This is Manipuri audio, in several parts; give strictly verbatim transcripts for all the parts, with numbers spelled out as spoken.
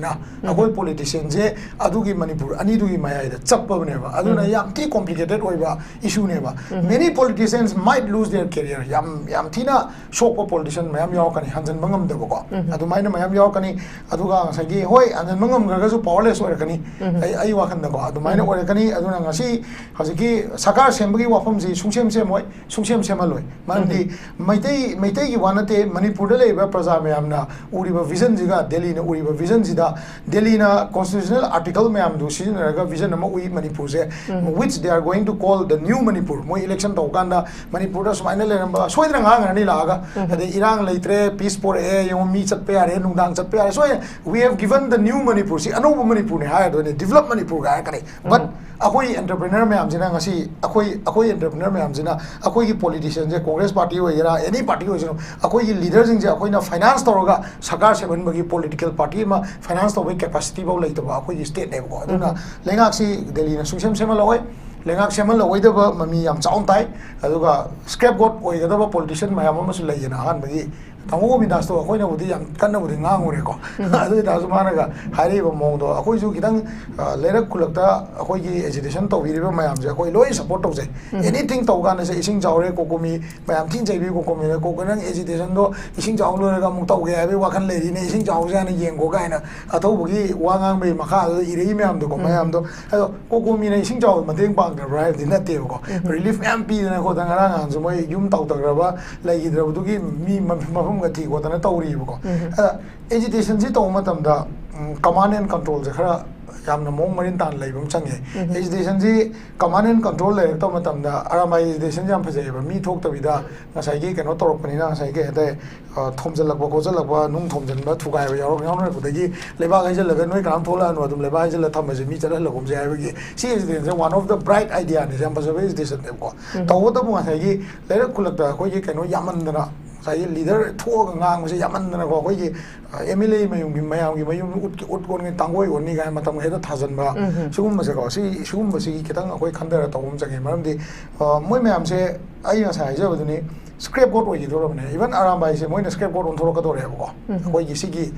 ꯅ ꯑꯩꯈꯣꯏ ꯄꯣꯂꯤꯇꯤꯁꯤꯌꯟꯁꯦ ꯑꯗꯨꯒꯤ ꯃꯅꯤꯄꯨꯔ ꯑꯅꯤꯗꯨꯒꯤ ꯃꯌꯥꯏꯗ ꯆꯞꯄꯕꯅꯦꯕ꯫ ꯑꯗꯨꯅ ꯎꯝ꯫ ꯌꯥꯝ ꯊꯤ ꯀꯣꯝꯄ꯭ꯂꯤꯀꯦꯇꯦꯠ ꯑꯣꯏꯕ ꯏꯁꯨꯅꯦꯕ꯫ ꯎꯝ꯫ Many politicians might lose their career. ꯌꯥꯝ, ꯌꯥꯝ ꯊꯤꯅ ꯁꯣꯛꯄ ꯄꯣꯂꯤꯇꯤꯁꯤꯌꯟ ꯃꯌꯥꯝ ꯌꯥꯎꯔꯛꯀꯅꯤ, ꯍꯟꯖꯟꯕ ꯉꯝꯗꯕꯀꯣ꯫ ꯎꯝ꯫ ꯑꯗꯨꯃꯥꯏꯅ ꯃꯌꯥꯝ ꯌꯥꯎꯔꯛꯀꯅꯤ꯫ ꯑꯗꯨꯒ ꯉꯁꯥꯏꯒꯤ, ꯍꯣꯏ, ꯍꯟꯖꯟꯕ ꯉꯝꯈ꯭ꯔꯒꯁꯨ ꯄꯥꯋꯔꯂꯦꯁ ꯑꯣꯏꯔꯛꯀꯅꯤ꯫ ꯎꯝ꯫ ꯑꯩ, ꯑꯩ ꯋꯥꯈꯜꯗꯀꯣ ꯑꯗꯨꯃꯥꯏꯅ ꯎꯝ꯫ ꯑꯣꯏꯔꯛꯀꯅꯤ꯫ ꯑꯗꯨꯅ ꯉꯁꯤ ꯍꯧꯖꯤꯛꯀꯤ ꯁꯔꯀꯥꯔ ꯁꯦꯝꯕꯒꯤ ꯋꯥꯐꯝꯁꯤ ꯁꯨꯡꯁꯦꯝ ꯁꯦꯝꯃꯣꯏ, ꯁꯨꯡꯁꯦꯝ ꯁꯦꯝꯍꯜꯂꯣꯏ꯫ ꯃꯔꯝꯗꯤ ꯎꯝ꯫ ꯃꯩꯇꯩ, ꯃꯩꯇꯩꯒꯤ ꯋꯥ ꯅꯠꯇꯦ, ꯃꯅꯤꯄꯨꯔꯗ ꯂꯩꯔꯤꯕ ꯄ꯭ꯔꯖꯥ ꯃꯌꯥꯝꯅ ꯎꯔꯤꯕ ꯚꯤꯖꯟꯁꯤꯒ, ꯗꯦꯜꯂꯤꯅ ꯎꯔꯤꯕ ꯚꯤꯖꯟꯁꯤꯗ, ꯗꯦꯜꯂꯤꯅ ꯀꯣꯟꯁꯇꯤꯇ꯭ꯌꯨꯁꯅꯦꯜ ꯑꯥꯔꯇꯤꯀꯜ ꯃꯌꯥꯝꯗꯨ ꯁꯤꯖꯤꯟꯅꯔꯒ ꯚꯤꯖꯟ ꯑꯃ ꯎꯏ ꯃꯅꯤꯄꯨꯔꯁꯦ, ꯎꯝ꯫ Which they are going to call the new Manipur. ꯃꯣꯏ ꯏꯂꯦꯛꯁꯟ ꯇꯧꯕ ꯀꯥꯟꯗ ꯃꯅꯤꯄꯨꯔꯗ ꯁꯨꯃꯥꯏꯅ ꯂꯩꯔꯝꯕ ꯁꯣꯏꯗꯅ ꯉꯥꯡꯈ꯭ꯔꯅꯤ ꯂꯥꯛꯑꯒ꯫ ꯎꯝ꯫ ꯑꯗꯩ ꯏꯔꯥꯡ ꯂꯩꯇ꯭ꯔꯦ, ꯄꯤꯁ ꯄꯣꯔꯛꯑꯦ, ꯌꯦꯡꯉꯣ, ꯃꯤ ꯆꯠꯄ ꯌꯥꯔꯦ, ꯅꯨꯡꯗꯥꯡ ꯆꯠꯄ ꯌꯥꯔꯦ, ꯁꯣꯏ, "We have given the new Manipur." ꯁꯤ ꯑꯅꯧꯕ ꯃꯅꯤꯄꯨꯔꯅꯦ ꯍꯥꯏꯔꯗꯣꯏꯅꯦ, ꯗꯤꯕꯂꯞ ꯃꯅꯤꯄꯨꯔꯒ ꯍꯥꯏꯔꯛꯀꯅꯤ꯫ But ꯎꯝ꯫ ꯑꯩꯈꯣꯏ ꯑꯦꯟꯇꯔꯄ꯭ꯔꯤꯅꯔ ꯃꯌꯥꯝꯁꯤꯅ ꯉꯁꯤ, ꯑꯩꯈꯣꯏ, ꯑꯩꯈꯣꯏ ꯑꯦꯟꯇꯔꯄ꯭ꯔꯤꯅꯔ ꯃꯌꯥꯝꯁꯤꯅ ꯑꯩꯈꯣꯏꯒꯤ ꯄꯣꯂꯤꯇꯤꯁꯤꯌꯟꯁꯦ, ꯀꯣꯡꯒ꯭ꯔꯦꯁ ꯄꯥꯔꯇꯤ ꯑꯣꯏꯒꯦꯔꯥ, ꯑꯦꯅꯤ ꯄꯥꯔꯇꯤ ꯑꯣꯏꯁꯅꯨ, ꯑꯩꯈꯣꯏꯒꯤ ꯂꯤꯗꯔꯁꯤꯡꯁꯦ ꯑꯩꯈꯣꯏꯅ ꯐꯥꯏꯅꯥꯟꯁ ꯇꯧꯔꯒ ꯁꯔꯀꯥꯔ ꯁꯦꯝꯍꯟꯕꯒꯤ ꯄꯣꯂꯤꯇꯤꯀꯦꯜ ꯄꯥꯔꯇꯤ ꯑꯃ ꯐꯥꯏꯅꯥꯟꯁ ꯇꯧꯕꯒꯤ ꯀꯦꯄꯥꯁꯤꯇꯤ ꯐꯥꯎ ꯂꯩꯇꯕ ꯑꯩꯈꯣꯏꯒꯤ ꯁ꯭ꯇꯦꯠꯅꯦꯕꯀꯣ꯫ ꯑꯗꯨꯅ ꯎꯝ꯫ ꯂꯩꯉꯥꯛꯁꯤ ꯗꯦꯜꯂꯤꯅ ꯁꯨꯡꯁꯦꯝ ꯁꯦꯝꯍꯜꯂꯛꯑꯣꯏ꯫ ꯂꯩꯉꯥꯛ ꯁꯦꯝꯍꯜꯂꯛꯑꯣꯏꯗꯕ ꯃꯃꯤ ꯌꯥꯝ ꯆꯥꯎꯅ ꯇꯥꯏ꯫ ꯑꯗꯨꯒ ꯁ꯭ꯀ꯭ꯔꯦꯞ ꯒꯣꯠ ꯑꯣꯏꯒꯗꯕ ꯄꯣꯂꯤꯇꯤꯁꯤꯌꯟ ꯃꯌꯥꯝ ꯑꯃꯁꯨ ꯂꯩꯌꯦꯅ ꯑꯍꯥꯟꯕꯒꯤ ꯇꯥꯃꯣ ꯒꯣꯕꯤꯟꯗꯥꯁꯇꯣ ꯑꯩꯈꯣꯏꯅꯕꯨꯗꯤ ꯌꯥꯝ ꯀꯟꯅꯕꯨꯗꯤ ꯉꯥꯡꯉꯨꯔꯦꯀꯣ꯫ ꯎꯝ꯫ ꯑꯗꯨ ꯑꯣꯏꯇꯥꯔꯁꯨ ꯃꯥꯅꯒ ꯍꯥꯏꯔꯛꯏꯕ ꯃꯑꯣꯡꯗꯣ, ꯑꯩꯈꯣꯏꯁꯨ ꯈꯤꯇꯪ, ꯑ, ꯂꯩꯔꯛ ꯈꯨꯜꯂꯛꯇ ꯑꯩꯈꯣꯏꯒꯤ ꯑꯦꯖꯤꯇꯦꯁꯟ ꯇꯧꯕꯤꯔꯤꯕ ꯃꯌꯥꯝꯁꯦ ꯑꯩꯈꯣꯏ ꯂꯣꯏ ꯁꯞꯄꯣꯔꯠ ꯇꯧꯖꯩ꯫ ꯎꯝ꯫ Anything ꯇꯧ ꯀꯥꯟꯗꯁꯦ, ꯏꯁꯤꯡ ꯆꯥꯎꯔꯦ, ꯀꯣꯀꯣꯃꯤ ꯃꯌꯥꯝ ꯊꯤꯅ ꯆꯩꯕꯤ, ꯀꯣꯀꯣꯃꯤꯅ, "ꯀꯣꯀꯣ, ꯅꯪ ꯑꯦꯖꯤꯇꯦꯁꯟꯗꯣ ꯏꯁꯤꯡ ꯆꯥꯎ ꯂꯣꯏꯔꯒ ꯑꯃꯨꯛ ꯇꯧꯒꯦ ꯍꯥꯏꯕꯒꯤ ꯋꯥꯈꯜ ꯂꯩꯔꯤꯅꯦ, ꯏꯁꯤꯡ ꯆꯥꯎꯁꯦ ꯍꯥꯟꯅ ꯌꯦꯡꯀꯣ" ꯀꯥꯏꯅ ꯑꯊꯧꯕꯒꯤ ꯋꯥ ꯉꯥꯡꯕꯒꯤ ꯃꯈꯥꯗꯨꯗ ꯏꯔꯛꯏ ꯃꯌꯥꯝꯗꯣꯀꯣ, ꯎꯝ꯫ ꯃꯌꯥꯝꯗꯣ꯫ ꯑꯗꯣ ꯀꯣꯀꯣꯃꯤꯅ ꯏꯁꯤꯡ ꯆꯥꯎꯕ ꯃꯇꯦꯡ ꯄꯥꯡꯗ꯭ꯔꯕ꯭ꯔꯥ ꯍꯥꯏꯕꯗꯤ ꯅꯠꯇꯦꯕꯀꯣ꯫ ꯎꯝ꯫ ꯔꯤꯂꯤꯐ ꯃꯌꯥꯝ ꯄꯤꯗꯅ ꯈꯣꯠꯇꯅ, ꯉꯔꯥꯡ ꯅꯍꯥꯟꯁꯨ ꯃꯣꯏ ꯌꯨꯝ ꯇꯥꯎꯊꯈ꯭ꯔꯕ ꯂꯩꯈꯤꯗ꯭ꯔꯕꯗꯨꯒꯤ ꯃꯤ ꯃ-, ꯃꯐꯝꯒ ꯊꯤ ꯈꯣꯠꯇꯅ ꯇꯧꯔꯤꯕꯀꯣ꯫ ꯎꯝ꯫ ꯑꯗ ꯑꯦꯖꯤꯇꯦꯁꯟꯁꯤ ꯇꯧꯕ ꯃꯇꯝꯗ, ꯎꯝ, ꯀꯃꯥꯟ ꯑꯦꯟ ꯀꯟꯇ꯭ꯔꯣꯜꯁꯦ ꯈꯔ ꯌꯥꯝꯅ ꯃꯑꯣꯡ ꯃꯔꯤꯟ ꯇꯥꯅ ꯂꯩꯕ ꯑꯃ ꯆꯪꯉꯦ꯫ ꯎꯝ꯫ ꯑꯦꯖꯤꯇꯦꯁꯟꯁꯤ ꯀꯃꯥꯟ ꯑꯦꯟ ꯀꯟꯇ꯭ꯔꯣꯜ ꯂꯩꯔꯛꯇꯕ ꯃꯇꯝꯗ, ꯑꯔꯥꯝꯕꯥꯏ ꯑꯦꯖꯤꯇꯦꯁꯟꯁꯤ ꯌꯥꯝ ꯐꯖꯩꯑꯕ, ꯃꯤ ꯊꯣꯛꯇꯕꯤꯗ ꯉꯁꯥꯏꯒꯤ ꯀꯩꯅꯣ ꯇꯧꯔꯛꯄꯅꯤꯅ, ꯉꯁꯥꯏ ꯀꯩ ꯍꯥꯏꯇꯥꯔꯦ, ꯑ, ꯊꯣꯝꯖꯤꯜꯂꯛꯄ ꯈꯣꯠꯆꯜꯂꯛꯄ, ꯅꯨꯡ ꯊꯣꯝꯖꯤꯟꯕ ꯊꯨꯒꯥꯏꯕ ꯌꯥꯎꯔꯛ-, ꯌꯥꯎꯅꯔꯛꯄꯗꯒꯤ ꯂꯩꯕꯥꯛ ꯍꯩꯖꯤꯜꯂꯒ "ꯅꯣꯏ ꯀꯅꯥꯝ ꯊꯣꯛꯂꯛꯑꯅꯨ, ꯑꯗꯨꯝ ꯂꯩꯕꯥꯛ ꯍꯩꯖꯤꯜꯂ ꯊꯝꯃꯁꯦ, ꯃꯤ ꯆꯠꯍꯜꯂꯒꯨꯝꯁꯦ" ꯍꯥꯏꯕꯒꯤ ꯁꯤ ꯑꯦꯖꯤꯇꯦꯁꯟꯁꯦ one of the bright idea ꯅꯦ, ꯌꯥꯝ ꯐꯖꯕ ꯑꯦꯖꯤꯇꯦꯁꯟꯅꯦꯕꯀꯣ꯫ ꯎꯝ꯫ ꯇꯧꯕꯇꯕꯨ ꯉꯁꯥꯏꯒꯤ ꯂꯩꯔꯛ ꯈꯨꯜꯂꯛꯇ ꯑꯩꯈꯣꯏꯒꯤ ꯀꯩꯅꯣ ꯌꯥꯝꯃꯟꯗꯅ, ꯉꯁꯥꯏꯒꯤ ꯂꯤꯗꯔ ꯊꯣꯛꯑꯒ ꯉꯥꯡꯕꯁꯦ ꯌꯥꯝꯃꯟꯗꯅꯀꯣ, ꯑꯩꯈꯣꯏꯒꯤ, ꯑ, ꯑꯦꯝ ꯑꯦꯜ ꯑꯦ ꯃꯌꯨꯝꯒꯤ, ꯃꯌꯥꯝꯒꯤ ꯃꯌꯨꯝ ꯎꯠ-, ꯎꯠ ꯑꯣꯟꯒꯅꯤ, ꯇꯥꯡꯒꯣꯏ ꯑꯣꯟꯅꯤ ꯀꯥꯏꯅ ꯃꯇꯝ ꯍꯦꯛꯇ ꯊꯥꯖꯟꯕ, ꯎꯝ ꯍꯝ꯫ ꯁꯤꯒꯨꯝꯕꯁꯦꯀꯣ, ꯁꯤ, ꯁꯤꯒꯨꯝꯕꯁꯤꯒꯤ ꯈꯤꯇꯪ ꯑꯩꯈꯣꯏ ꯈꯟꯊꯔ ꯇꯧꯕ ꯑꯃ ꯆꯪꯉꯦ꯫ ꯃꯔꯝꯗꯤ, ꯑ, ꯃꯣꯏ ꯃꯌꯥꯝꯁꯦ ꯑꯩ ꯉꯁꯥꯏ ꯍꯥꯏꯖꯕꯗꯨꯅꯤ, ꯁ꯭ꯀ꯭ꯔꯦꯞ ꯒꯣꯠ ꯑꯣꯏꯈꯤꯗꯣꯔꯕꯅꯦ꯫ ꯏꯚꯟ ꯑꯔꯥꯝꯕꯥꯏꯁꯦ ꯃꯣꯏꯅ ꯁ꯭ꯀ꯭ꯔꯦꯞ ꯒꯣꯠ ꯑꯣꯟꯊꯣꯔꯛꯀꯗꯧꯔꯦꯕꯀꯣ꯫ ꯎꯝ꯫ ꯑꯩꯈꯣꯏꯒꯤ ꯁꯤꯒꯤ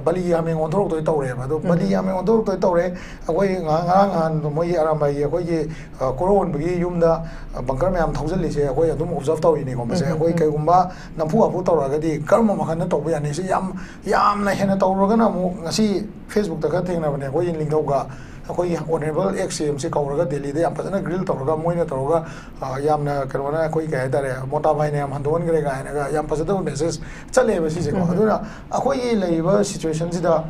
ꯕꯂꯤ ꯍꯥꯃꯦꯡ ꯑꯣꯟꯊꯣꯔꯛꯇꯣꯏ ꯇꯧꯔꯦꯕ꯫ ꯑꯗꯣ ꯕꯂꯤ ꯍꯥꯃꯦꯡ ꯑꯣꯟꯊꯣꯔꯛꯇꯣꯏ ꯇꯧꯔꯦ꯫ ꯑꯩꯈꯣꯏ ꯉꯥ- ꯉꯔꯥꯡ ꯅꯍꯥꯟ ꯃꯣꯏꯒꯤ ꯑꯔꯥꯝꯕꯥꯏꯒꯤ ꯑꯩꯈꯣꯏꯒꯤ, ꯑ, ꯀꯣꯔꯧꯍꯟꯕꯒꯤ ꯌꯨꯝꯗ, ꯑ, ꯕꯪꯀꯔ ꯃꯌꯥꯝ ꯊꯧꯖꯤꯜꯂꯤꯁꯦ ꯑꯩꯈꯣꯏ ꯑꯗꯨꯝ ꯑꯣꯕꯖꯥꯔꯕ ꯇꯧꯔꯤꯅꯤꯀꯣ꯫ ꯃꯁꯦ ꯑꯩꯈꯣꯏ ꯀꯩꯒꯨꯝꯕ ꯅꯝꯐꯨ ꯍꯥꯐꯨ ꯇꯧꯔꯛꯑꯒꯗꯤ ꯀꯔꯝꯕ ꯃꯈꯜꯗ ꯇꯧꯕ ꯌꯥꯅꯤ? ꯁꯤ ꯌꯥꯝ, ꯌꯥꯝꯅ ꯍꯦꯟꯅ ꯇꯧꯔꯒꯅ ꯑꯃꯨꯛ ꯉꯁꯤ ꯐꯦꯁꯕꯨꯛꯇ ꯈꯔ ꯊꯦꯡꯅꯕꯅꯦ꯫ ꯑꯩꯈꯣꯏꯒꯤ ꯅꯤꯡꯊꯧꯒ ꯑꯩꯈꯣꯏꯒꯤ ꯑꯣꯅꯔꯦꯕꯜ ꯑꯦꯛꯁ ꯁꯤ ꯑꯦꯝꯁꯤ ꯀꯧꯔꯒ ꯗꯦꯜꯂꯤꯗ ꯌꯥꯝ ꯐꯖꯅ ꯒ꯭ꯔꯤꯜ ꯇꯧꯔꯒ, ꯃꯣꯏꯅ ꯇꯧꯔꯒ, ꯑ, ꯌꯥꯝꯅ ꯀꯩꯅꯣꯅ ꯑꯩꯈꯣꯏ ꯀꯩ ꯍꯥꯏꯇꯥꯔꯦ, ꯃꯣꯇꯥ ꯚꯥꯏꯅ ꯌꯥꯝ ꯍꯟꯗꯣꯛꯍꯟꯈ꯭ꯔꯦ ꯀꯥꯏꯅꯒ ꯌꯥꯝ ꯐꯖꯗꯕ ꯃꯦꯁꯦꯖ ꯆꯠꯂꯦꯕ ꯁꯤꯁꯦꯀꯣ꯫ ꯑꯗꯨꯅ ꯑꯩꯈꯣꯏꯒꯤ ꯂꯩꯔꯤꯕ ꯁꯤꯆꯨꯋꯦꯁꯟꯁꯤꯗ